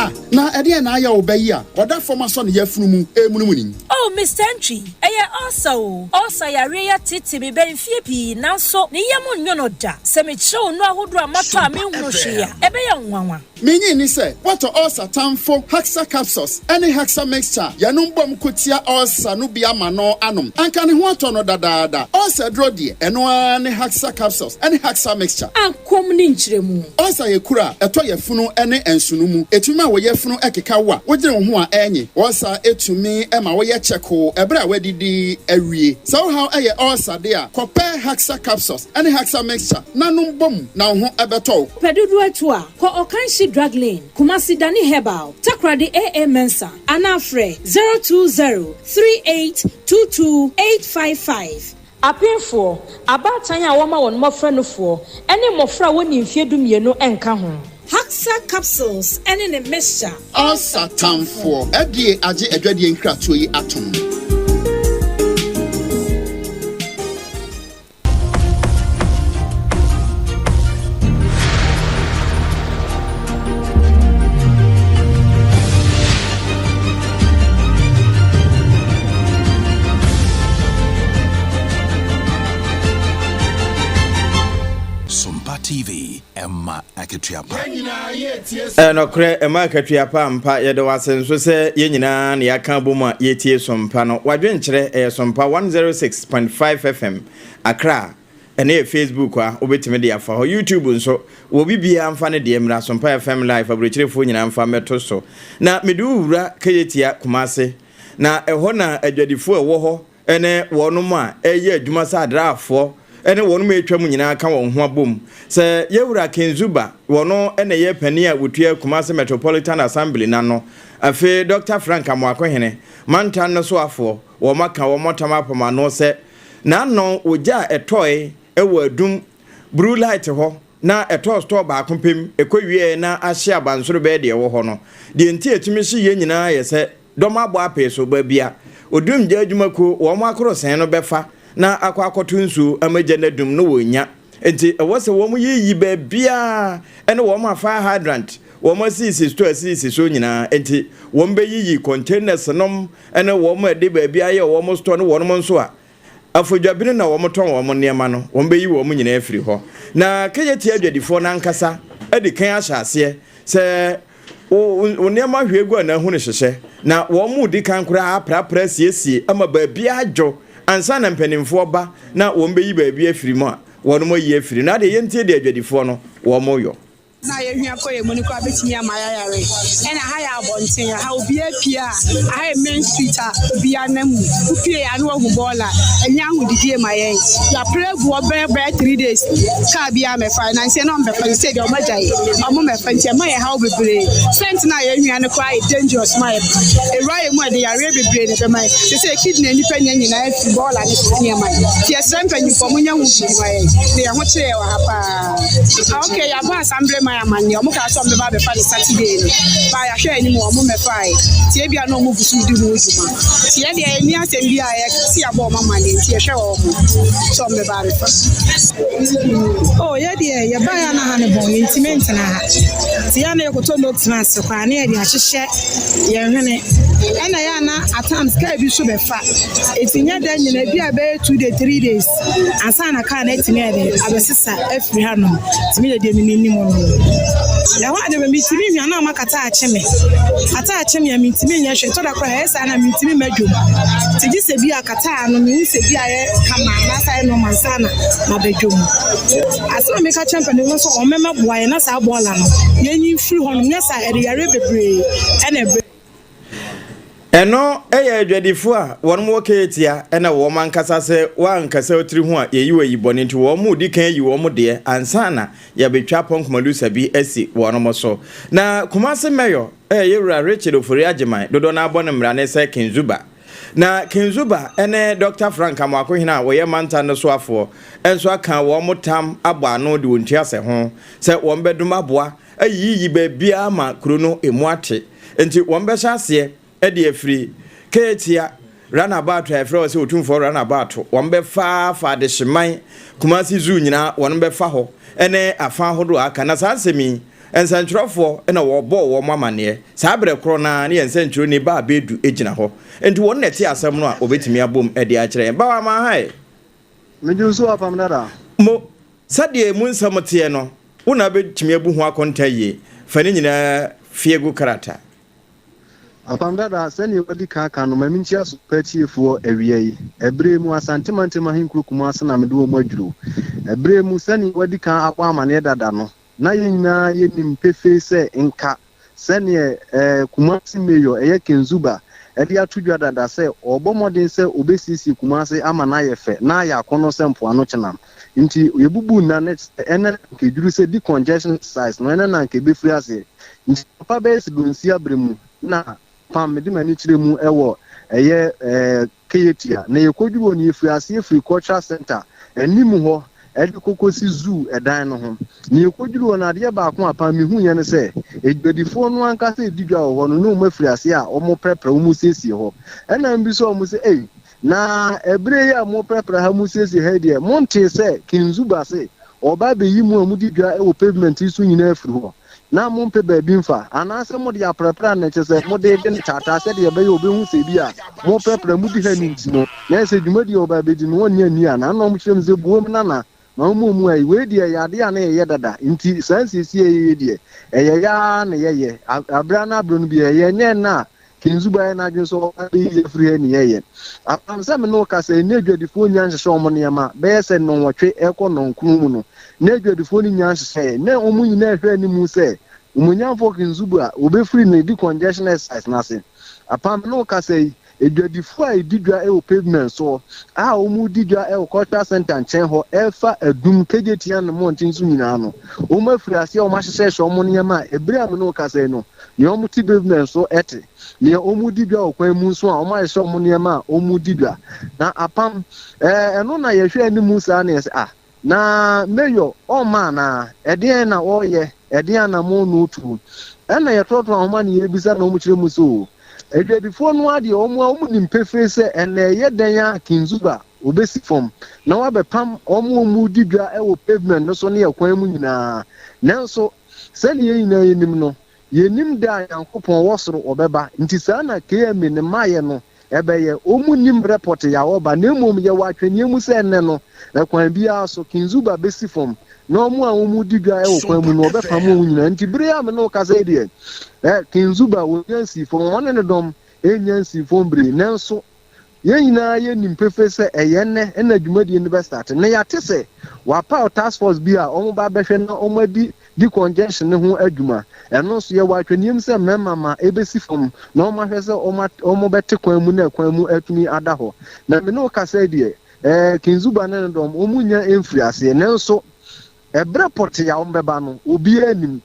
Ah, na ɛdeɛn na ayɛ wo ba yi a ɔda fam asɔ ne yafunu mu remunumunu yi? Oh, Mister Antwi, ɛyɛ ulcer o. Ulcer yareɛ yi ateetee me bɛ mfeɛ pii, nanso ne yam nnwo no da. Sɛ mekyerɛ wo nnuro ahodoɔ a matɔ a menhunu hwee a, ɛbɛyɛ wo nwanwa. Minnye nni sɛ woatɔ ulcer tamfo Haxa Capsules ne Haxa Mixture a yɛnom bom ko tia ulcer no bi ama no anom. Anka ne ho atɔ no dadaada. Ulcer aduro deɛ, ɛno ara ne Haxa Capsules ne Haxa Mixture. Akɔm ne nkyerɛmu. Ulcer yɛ kuru a ɛtɔ yafunu ne nsono mu. Etumi ma wo yafunu keka wo a wodwene wo ho a ɛnye. Ulcer tumi ma woyɛ kyɛkoo bere a woadidi awie. Sɛ wo haw yɛ ulcer de a, kɔpɛ Haxa Capsules ne Haxa Mixture na nom bom na wo ho bɛtɔ wo. Pɛ dodoɔ atu a, kɔ Ɔkanhyi Drug Lane, Kumasi Dani Herbal, Takoradi AA Mensah anaa frɛ 020 3822 855. Apemfoɔ, abaatan a wɔma wɔn mmɔfra nufoɔ, ne mmɔfra a wɔnnii mfeɛ dumienu nka ho. Haxa capsules ne ne mixture. Ulcer tamfoɔ, FDA agye adwadie nkratoɔ yi atom. Sompa TV, ɛma akatua pa. Ɛnokorɛ, ɛma akatua pa ampa. Yɛda wo ase nso sɛ yɛn nyinaa na yɛaka abom a yɛretie Sompa no. W'adwenkyerɛ, ɛyɛ Sompa 106.5 FM. Accra, ɛno yɛ Facebook a wobɛtumi de afa hɔ. YouTube nso, wɔ obi biara mfa ne deɛ mmra Sompa FM Live, aburokyerefoɔ nyinaa mfa mmɛto so. Na mede wo wura Kejetia, Kumase, na ɛhɔ na adwadifoɔ a ɛwɔ hɔ ne wɔnom a ɛreyɛ adwuma sɛ adraafoɔ ne wɔnom a ɛretwa mu nyinaa ka wɔn ho abom. Sɛ Yɛwura Kenzuba, wɔno na ɛyɛ panin a wɔtua Kumase Metropolitan Assembly no ano. Afei Dɔkta Frank Amoakohene, mantam no soafoɔ, wɔaka wɔn ntam apam ano sɛ N'ano ogya a ɛtɔe wɔ adum Blue Light hɔ na ɛtɔɔ store baako pɛ mu, ɛkɔwieɛ na ahye abansoro bɛyɛ deɛ ɛwɔ hɔ no. Deɛ nti a ɛtumi hye yɛn nyinaa yɛ sɛ dɔm abɔ apee so baabi a odumgya adwumakuo wɔn akorosɛn no bɛfa na akɔ akɔto nsuo ama gya no adum no wɔnnya. Enti ɛwɔ sɛ wɔn yiyi baabiara ne wɔn a fire hydrant wɔn asisi store asisi so nyinaa. Enti wɔn bɛyiyi containers nom ne wɔn a ɛde baabi ayɛ wɔn store ne wɔn nso a afɔdwabene na wɔtɔn wɔn nneɛma no, wɔbɛyi wɔn nyinaa afiri hɔ. Na Kejetia adwadifoɔ no ankasa adi kan ahyɛ aseɛ sɛ wo nneɛma hwie gu anaa hunu hyehyɛ, na wɔn di kan koraa aprapra asiesie ama baabi adwo ansa na mpanimfoɔ ba na wɔbɛyi baabi afiri mu a wɔn ayi afiri. Na adeɛ yɛntie deɛ adwadifoɔ no wɔn yɔ. Na yɛhia kɔ yɛn mu no koraa bɛtumi ama yɛayare. Ɛna ha yɛ abɔnten, ha obiara pue a, aha yɛ main street a obiara nam mu. Wopue a na wahu bɔɔla, ɛnyɛ ahodidie ma yɛn. Yɛapere agu hɔ bɛyɛ bɛyɛ 3 days, kaa biara mmɛfa. Nansa yi na wɔmmɛfa, seesei deɛ wɔagyae, wɔmmɛfa nti ɛma yɛn haw bebree. Scent no a yɛhia no koraa yɛ dangerous ma yɛn. Ɛwura yɛn mu a ɛde yareɛ bebree na ɛbɛma yɛn. Seesei kidney a nnipa nya nyinaa firi bɔɔla ne saa nneɛma no. Nti yɛsrɛ mpanyimfoɔ monyɛ ho biribi ma yɛn na yɛn ho kyere yɛn wɔ ha paa. Ok yɛabɔ assembly man amanneɛ ɔmo kaa sɛ ɔmo bɛba abɛfa no Saturday no but yɛahwɛ anim ɔmo mmɛfae nti ebia na ɔmo gu so di ho dwuma nti yɛn deɛ yɛnni asɛm bi a yɛse yɛabɔ ɔmo amanneɛ nti yɛhwɛ ɔmo sɛ ɔmo bɛba abɛfa. Oh yɛ deɛ yɛbaeɛ a na ha no bɔn yɛntumi ntena ha nti yɛ a na yɛkɔtɔ nose mask koraa na yɛde ahyehyɛ yɛn hwene ɛna yɛ a na at times kaa bi so bɛfa Enti nyɛ da nyinaa, ebia ɛbɛyɛ 2 days, 3 days ansa na kaa no atumi ayɛ dɛ abɛsesa afiri hanom. Nti me deɛ deɛ menim no no. Ɛhɔ a deɛ metumi hwɛ na ama kata akye me. Kata akye me a mentumi nyɛ hwee. Ɛtɔ da koraa ɛyɛ saa na mentumi mma dwom. Nti gye sɛ bi a kata no mehu sɛ bi ayɛ kama anaasɛ ayɛ normal ansa na maba dwom. Asɛm a meka kyerɛ mpanimfoɔ sɛ wɔmmɛboa yɛn na saa bɔɔla no yɛnyi mfiri hɔnom nyɛ saa ɛde yareɛ bebree ɛna ɛbrɛ. Ɛno yɛ adwadifo a wɔn wɔ Keetia na wɔn ankasa sɛ wɔankasa otiri ho a yɛyi wɔ ayi bɔne nti wɔn di kan ayi wɔn deɛ ansa na yɛabɛtwa pɔnkɔmalusa bi asi wɔn so. Na Kumasi Mayor yɛ Yɛwura Richard Ofori Agyeman, dodoɔ no ara bɔ no mmara ne sɛ King Zuba. Na King Zuba ne Dɔkta Frank Amoakohene a wɔyɛ mantam no soafoɔ nso aka wɔn tam abɔ ano de wɔn ntuasɛ ho sɛ wɔbɛdom aboa ayiyiyi baabiara ma kuro no emu ate. Enti wɔbɛhyɛ aseɛ de afiri Keetia Runabout a yɛfrɛ hɔ sɛ Otumfoɔ Runabout, wɔbɛfa afa Adehyeman, Kumasi Zoo nyinaa wɔbɛfa hɔ ne afa ahodoɔ a aka. Na saa nsɛm yi, nsɛntwerɛfoɔ na wɔbɔɔ wɔn amaneɛ. Saa berɛ korɔ no ara ne yɛn nsɛntwerɛni Baa Bedu gyina hɔ. Enti wɔn na ɛte asɛm no a wɔbɛtumi abom de akyerɛ yɛn. Bawa Amanhae! Megye wo so Apam Dada. Mo, sɛdeɛ emu nsɛm teɛ no, wo na wobɛtumi abu ho akonta yie. Fa ne nyinaa fie gu krataa. Apam Dada, sɛdeɛ wadi kan aka no, ma menkyia so pa atiefoɔ awia yi. Ɛberɛ yi mu, Asante Mantam Ahenkuro Kumase na mede wɔn adwuro. Ɛberɛ yi mu, sɛdeɛ wadi kan abɔ amaneɛ dada no, na yɛn nyinaa yɛnim pefee sɛ nka sɛdeɛ eh, Kumasi Mayor, ɛyɛ Ken Zuba, de ato dwa dada sɛ ɔrebɔ mmɔden sɛ ɔbɛsiesie Kumasi ama no ayɛ fɛ na ayɛ akɔnnɔ sɛ mpoano kyenam. Nti yɛbubu nna no sɛ ɛnnɛ na anka ɛduru sɛ decongestion exercise no, ɛnnɛ na anka ɛbɛfiri aseɛ. Nti anɔpa bɛyɛ sɛ dunsia berɛ mu na pam mede m'ani kyerɛ mu wɔ ɛyɛ eh, Keyetia, na yɛkɔduru hɔ no yɛfiri aseɛ firi Cultural Centre anim hɔ de kɔkɔsi Zoo dan no ho. Na yɛkɔduru hɔ no adeɛ baako a paa mehuiɛ ne sɛ, adwadifoɔ no ankasa redi dwa wɔ hɔ no na wɔafiri aseɛ a wɔreprɛprɛ, wɔresiesie hɔ. Ɛna mebisa wɔn sɛ, Ei, na ɛberɛ yi a moreprɛprɛ ha moresiesie ha yi deɛ, montee sɛ King Zuba se ɔreba abɛyi mo a modi dwa wɔ pavement yi so nyinaa afiri hɔ? na mompɛ baabi mfa, anaasɛ mode aprɛprɛ a na kyerɛ sɛ mode de no taataa sɛdeɛ ɛbɛyɛ ɔbɛhu sɛ bi a moprɛprɛ modi ha no nti no, na ɛyɛ sɛ dwumadie a ɔba abɛdi no ɔnnye anni anaa? Ɛnna wɔkyerɛ me sɛ, Buom nana, ma wommɔ mu ayi, wei deɛ ɛyɛ adeɛ a na yɛyɛ dada, nti saa nsiesie a yɛyɛ deɛ, ɛyɛ yɛ ara na yɛyɛ, aberɛ ano aberɛ no biara yɛnyɛ ɛnnɛ a Kenzu baeɛ n'adwene sɛ ɔba bɛyi yɛn afiri ha ne yɛyɛ. Apam sɛ me ne wo kasa yi, na adwadifoɔ nnya nhyehyɛ wɔn nneɛma, bɛyɛ sɛ nnɔnwɔtwe rekɔ nnɔnkron mu no, na adwadifoɔ no nnya nhyehyɛeɛ. Na wɔn nyinaa rehwɛ anim sɛ Onimuonyamfoɔ Kenzuba a ɔbɛfiri ne decongestion exercise no ase. Apam me ne wo kasa yi, adwadifoɔ a ɛdi dwa wɔ pavement soɔ, a wɔredi dwa wɔ Cultural Centre nkyɛn hɔ refa Adum, Kejetia ne mmɔnten so nyinaa no, wɔafiri aseɛ a wɔahyehyɛhyɛ wɔn nneɛma a ɛberɛ a me ne wo kasa yi no, Nea wɔte pavement so te, nea wɔdi dwa wɔ kwan mu nso a wɔahyehyɛ wɔn nneɛma a wɔdi dwa. Na apam, ɛɛ, ɛno na yɛhwɛ anim saa na yɛsɛ, ah, na mayor ɔmma anaa? Ɛdeɛn na ɔreyɛ? Ɛdeɛn anammɔn na ɔretuo? Ɛna yɛtoatoa nhoma na yɛrebisa na wɔkyerɛ mu sɛ, o, adwadifoɔ no ara deɛ wɔn a wɔnim pefee sɛ ɛnna ɛyɛ dɛn a Kinzuba wɔbɛsi fam na wɔabɛpam wɔn a wɔredi dwa wɔ pavement no so ne ɛkwan mu nyinaa. Nanso, Sɛnea yɛn nyinaa yenim no, yennim da a Nyankopɔn wɔ soro ɔbɛba, nti saa na KMA ne mmaeɛ no ɛbɛyɛ. Wɔn nnim berɛ pɔtee a ɔreba, na mmom yɛwɔ atwɛneɛ mu sɛ ɛnnɛ no, ɛkwan biara so, Kinzuba bɛsi fam, na wɔn a wɔredi dwa wɔ kwan mu no, ɔbɛpam wɔn nyinaa. Nti bere a me ne wo kasa yi deɛ, ɛ, Kinzuba, wɔnnya nsii fam, wɔne ne dɔm nnya nsii fam bere yi, nanso Yɛn nyinaa yɛnim pefee sɛ ɛyɛ nnɛ na dwumadie no bɛstarte. Na yɛate sɛ wɔapaw task force bi a wɔba abɛhwɛ na wɔadi decongestion no ho adwuma. Ɛno nso yɛwɔ atwɛniam sɛ mmarima ma ɛbɛsi fam na wɔahwɛ sɛ wɔbɛte kwan mu na kwan mu atumi ada hɔ. Na me ne wo kasa yi deɛ, eh, Kinzuba ne ne dɔm, wɔnnya mfiri aseɛ. Nanso ɛberɛ pɔtee a wɔbɛba no, obiara nnim.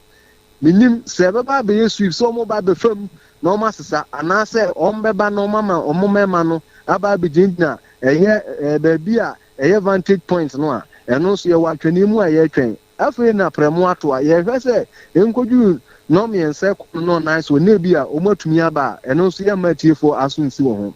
Mennim sɛ ɛbɛba abɛyɛ sweep, sɛ wɔreba abɛfa mu na wɔasesa, anaasɛ wɔbɛba na wɔama wɔn mmarima no aba abɛgyinagyina ɛyɛ baabi a ɛyɛ vantage point no a, ɛno nso yɛwɔ atwɛneɛ mu a yɛretwɛn. Afei na prɛmo ato a yɛrehwɛ sɛ ɛnkɔduru nnɔnmiɛnsa kɔ nnɔnnan so na ebia wɔatumi aba a, ɛno nso yɛmma atiefoɔ aso nsi wɔ ho.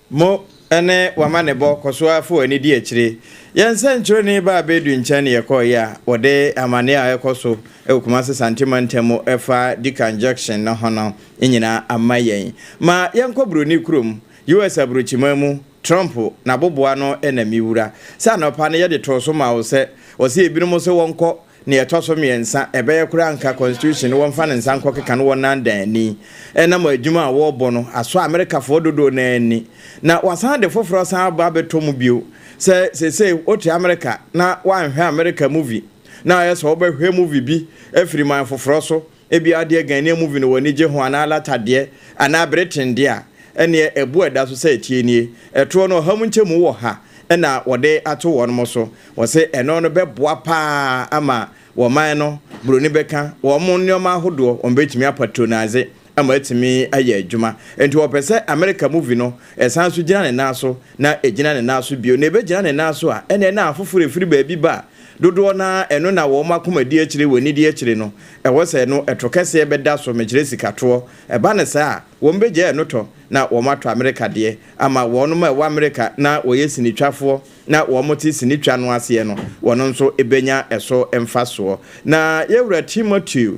Mo ne w'amanebɔ kɔ so ara fa w'ani di akyire. Yɛn sɛnkyerɛwni baa Bedu nkyɛn ne yɛkɔeɛ a wɔde amaneɛ a ɛrekɔ so wɔ Kumasi Sante mantam mu ɛfa deconjection no ho no nyinaa ama yɛn. Ma yɛnkɔ Buroni kurom, US aburokyiman mu, Trump n'aboboa no na me wura. Sɛ anɔpa no yɛde too so maa wo sɛ ɔse ebinom se wɔnkɔ Nea ɛtɔ so mmiɛnsa, ɛbɛyɛ koraa anka Constitution no wɔmfa ne nsa nkɔkeka no wɔnnan dan ani. Ɛnam adwuma a wɔrebɔ no, asɔ Amerikafoɔ dodoɔ no ara ani. Na wɔasan de foforɔ asan aba abɛtɔ mu bio sɛ seesei wote Amerika na woanhwɛ Amerika movie na ayɛ sɛ wobɛhwɛ movie bi afiri man foforɔ so, ebia adeɛ Ghanaian movie no w'ani gye ho anaa Lata deɛ anaa Britain deɛ a, ɛnneɛ ɛbo a ɛda so sɛ ɛteɛ nie. Ɛtoɔ no ɔha mu nkyɛmu wɔ ha na wɔde ato wɔn so. Wɔse ɛno no bɛboa paa ama wɔn man no, buroni bɛka, wɔn nneɛma ahodoɔ wɔn bɛtumi apatronise ama atumi ayɛ adwuma. Enti wɔpɛ sɛ Amerika movie no ɛsan so gyina ne nan so na ɛgyina ne nan so bio. Na ɛbɛgyina ne nan so a, ɛnneɛ na afoforɔ ɛfiri baabi ba a, dodoɔ no ara ɛno na wɔn akoma di akyire, wɔn ani di akyire no, ɛwɔ sɛ ɛno ɛto kɛseɛ bɛda so, mekyerɛ sikatoɔ. Ɛba no saa a, wɔn bɛgyae ɛno tɔ na wɔn atɔ Amerika deɛ ama wɔnom a ɛwɔ Amerika na wɔyɛ sinitwafoɔ na wɔn te sinitwa no aseɛ no, wɔn nso bɛnya ɛso mfasoɔ. Na yɛwura Timothy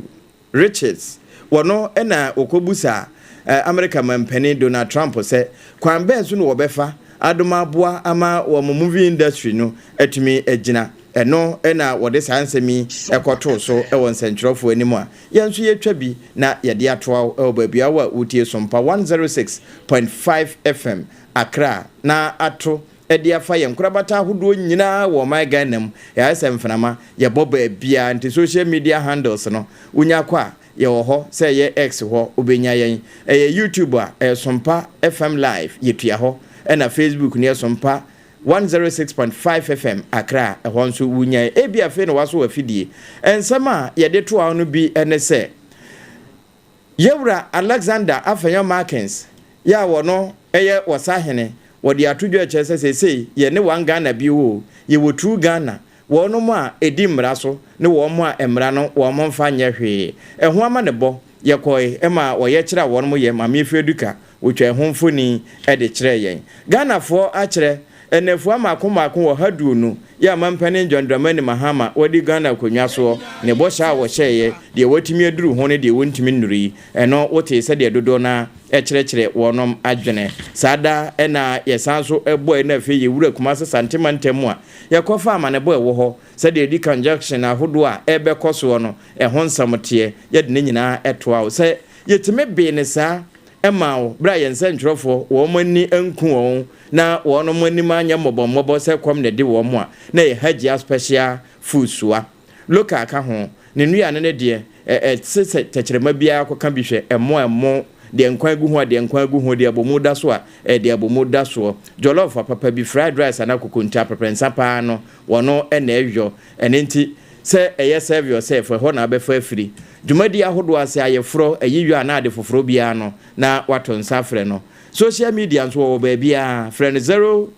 Richards, wɔno na wɔkɔbusaa Amerika mampanin Donald Trump sɛ kwan bɛn so na wɔbɛfa adom aboa ama wɔn movie industry no atumi agyina. Ɛno na wɔde saa nsɛm yi kɔtoo so wɔ nsɛntwerɛfoɔ anim a yɛn nso yɛtwa bi na yɛde atoa wo wɔ baabi a wo a wotie Sompa 106.5 FM Accra na ato de afa yɛn nkorabata ahodoɔ nyinaa wɔ ɔman Ghana mu. Yɛayɛ sɛ mframa, yɛbɔ baabiara nti social media handles no wonya kɔ a yɛwɔ hɔ, sɛ ɛyɛ X hɔ wobɛnya yɛn, ɛyɛ YouTube a ɛyɛ Sompa FM Live yɛtua hɔ, ɛna Facebook no yɛ Sompa 106.5 FM Accra ɛhɔ nso wonya yɛn. Ebia afei na woaso w'afidie. Nsɛm a yɛde toa wo no bi ne sɛ, Yɛwura Alexander Afenyo Markins yɛ a wɔno yɛ ɔsahene, wɔde ato dwa kyerɛ sɛ seesei yɛne one Ghana bio oo, yɛwɔ two Ghana, wɔnom a ɛdi mmara so ne wɔn a mmara no wɔn mfa nyɛ hwee. Ɛho amanebɔ, yɛkɔe ma wɔyɛkyerɛ a wɔnom yɛ Maame Efua Duka, wɔtwaa ɛho mfoni de kyerɛɛ yɛn. Ghanafoɔ akyerɛ nnafua mmaako mmaako 120 yɛ a Mampanin John Dramani Mahama wadi Ghana akonnwa soɔ, ne bɔhyɛ a wɔhyɛeɛ, deɛ watumi aduru ho ne deɛ wɔntumi nnurui. Ɛno wotee sɛdeɛ dodoɔ no ara kyerɛkyerɛ wɔnom adwene. Saa da na yɛsan nso bɔe na afei yɛwura Kumase Sante mantam mu a yɛkɔfa amanebɔ a ɛwɔ hɔ, sɛdeɛ ɛdi conjunction ahodoɔ a ɛrebɛkɔ soɔ no ɛho nsɛm teɛ, yɛde ne nyinaa toa wo. Sɛ yɛtumi bee no saa maa wo berɛ a yɛn nsɛntwerɛfoɔ wɔn ani anku wɔn na wɔnom anim anyɛ mmɔbɔmmɔbɔ sɛ kɔm na ɛde wɔn a, na ɛyɛ Hajia Special Food Soa. Local ka ho. Ne nnuane no deɛ, ɛte sɛ tɛkyerɛma biara kɔka bi hwɛ, ɛmo a ɛmo, deɛ nkwan gu ho a deɛ nkwan gu ho, deɛ abomu da so a ɛyɛ deɛ abomu da soɔ. Jollof apapa bi, fried rice anaa kokonte aprɛprɛnsa pa ara no, wɔno na ɛyɔ. Ɛno nti, sɛ ɛyɛ serve yourself, ɛhɔ na wobɛfa afiri. Dwumadi ahodoɔ ase, ayeforɔ, ayiyɔ anaa ade foforɔ biara no, na woato nsa afrɛ no. Social media nso wɔwɔ baabiara, frɛ no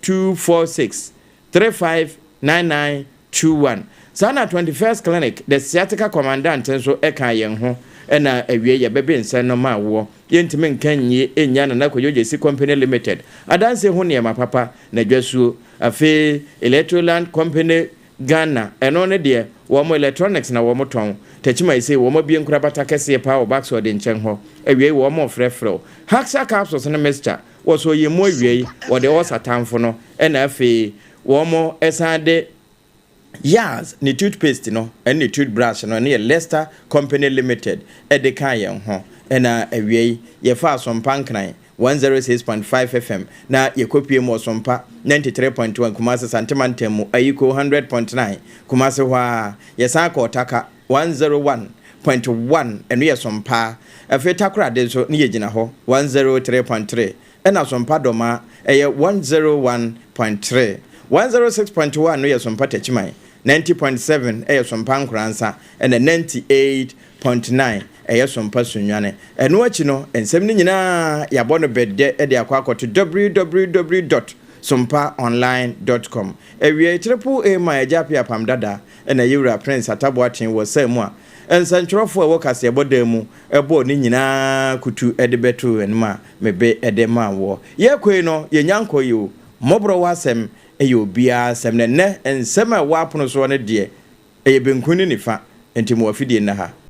0246 3599 21. Saa na 21st Clinic, the Sciatica Commandant nso kaa yɛn ho na awiei yɛbɛbe nsɛn no maa woɔ. Yɛntumi nka nnie nnya Nana Kwadwo Gyasi Company Limited adansie ho nneɛma papa, n'adwasuo. Afei Electroland Company Ghana, ɛno ne deɛ, wɔn electronics na wɔn tɔn. Techiman sei, wɔn abue nkorabata kɛseɛ paa wɔ Baxford nkyɛn hɔ. Awiei wɔn refrɛfrɛ wo. Haxa Capsules ne Mixture, wɔsɔɔ yɛn mu awiei, wɔde ɔɔsa tamfo no, ɛna afei wɔn san de Yaz ne toothpaste no ne ne toothbrush no, ɛno yɛ Lester Company Limited de kaa yɛn ho. Ɛna awiei yɛfaa Sompa Nkran 106.5 FM na yɛkɔpuee mu wɔ Sompa 93.1 Kumasi Sante Mantam mu, Ayiko 100.9 Kumasi hɔ ara. Yɛsan kɔɔ Taka 101.1 ɛno yɛ Sompa. Afei Takoradi nso ne yɛgyina hɔ 103.3 Ɛna Sompa Dɔma ɛyɛ 101.3. 106.1 no yɛ Sompa Takyiman, 90.7 ɛyɛ Sompa Nkoransa, ɛna 98.9 ɛyɛ Sompa Sunyani. Ɛno akyi no, nsɛm no nyinaa yɛabɔ no bɛdɛ de akɔ akɔto www dot sompaonline dot com. Awiei, Triple A ma Agya Appiah Apam Dada ɛna Yewura Prince Atta Boateng wɔ saa mu a nsɛntwerɛfoɔ a ɛwɔ kaseɛbɔ dan mu bɔɔ ne nyinaa kutu de bɛtoo anim a mebe de maa woɔ. Yɛrekɔ yi no, yɛnnya nkɔeɛ yi o. Mmɔborɔ w'asɛm yɛ obiara asɛm, na ɛnnɛ nsɛm a ɛwɔ apono soɔ no deɛ, ɛyɛ benkum ne nifa, enti mo afidie nna ha.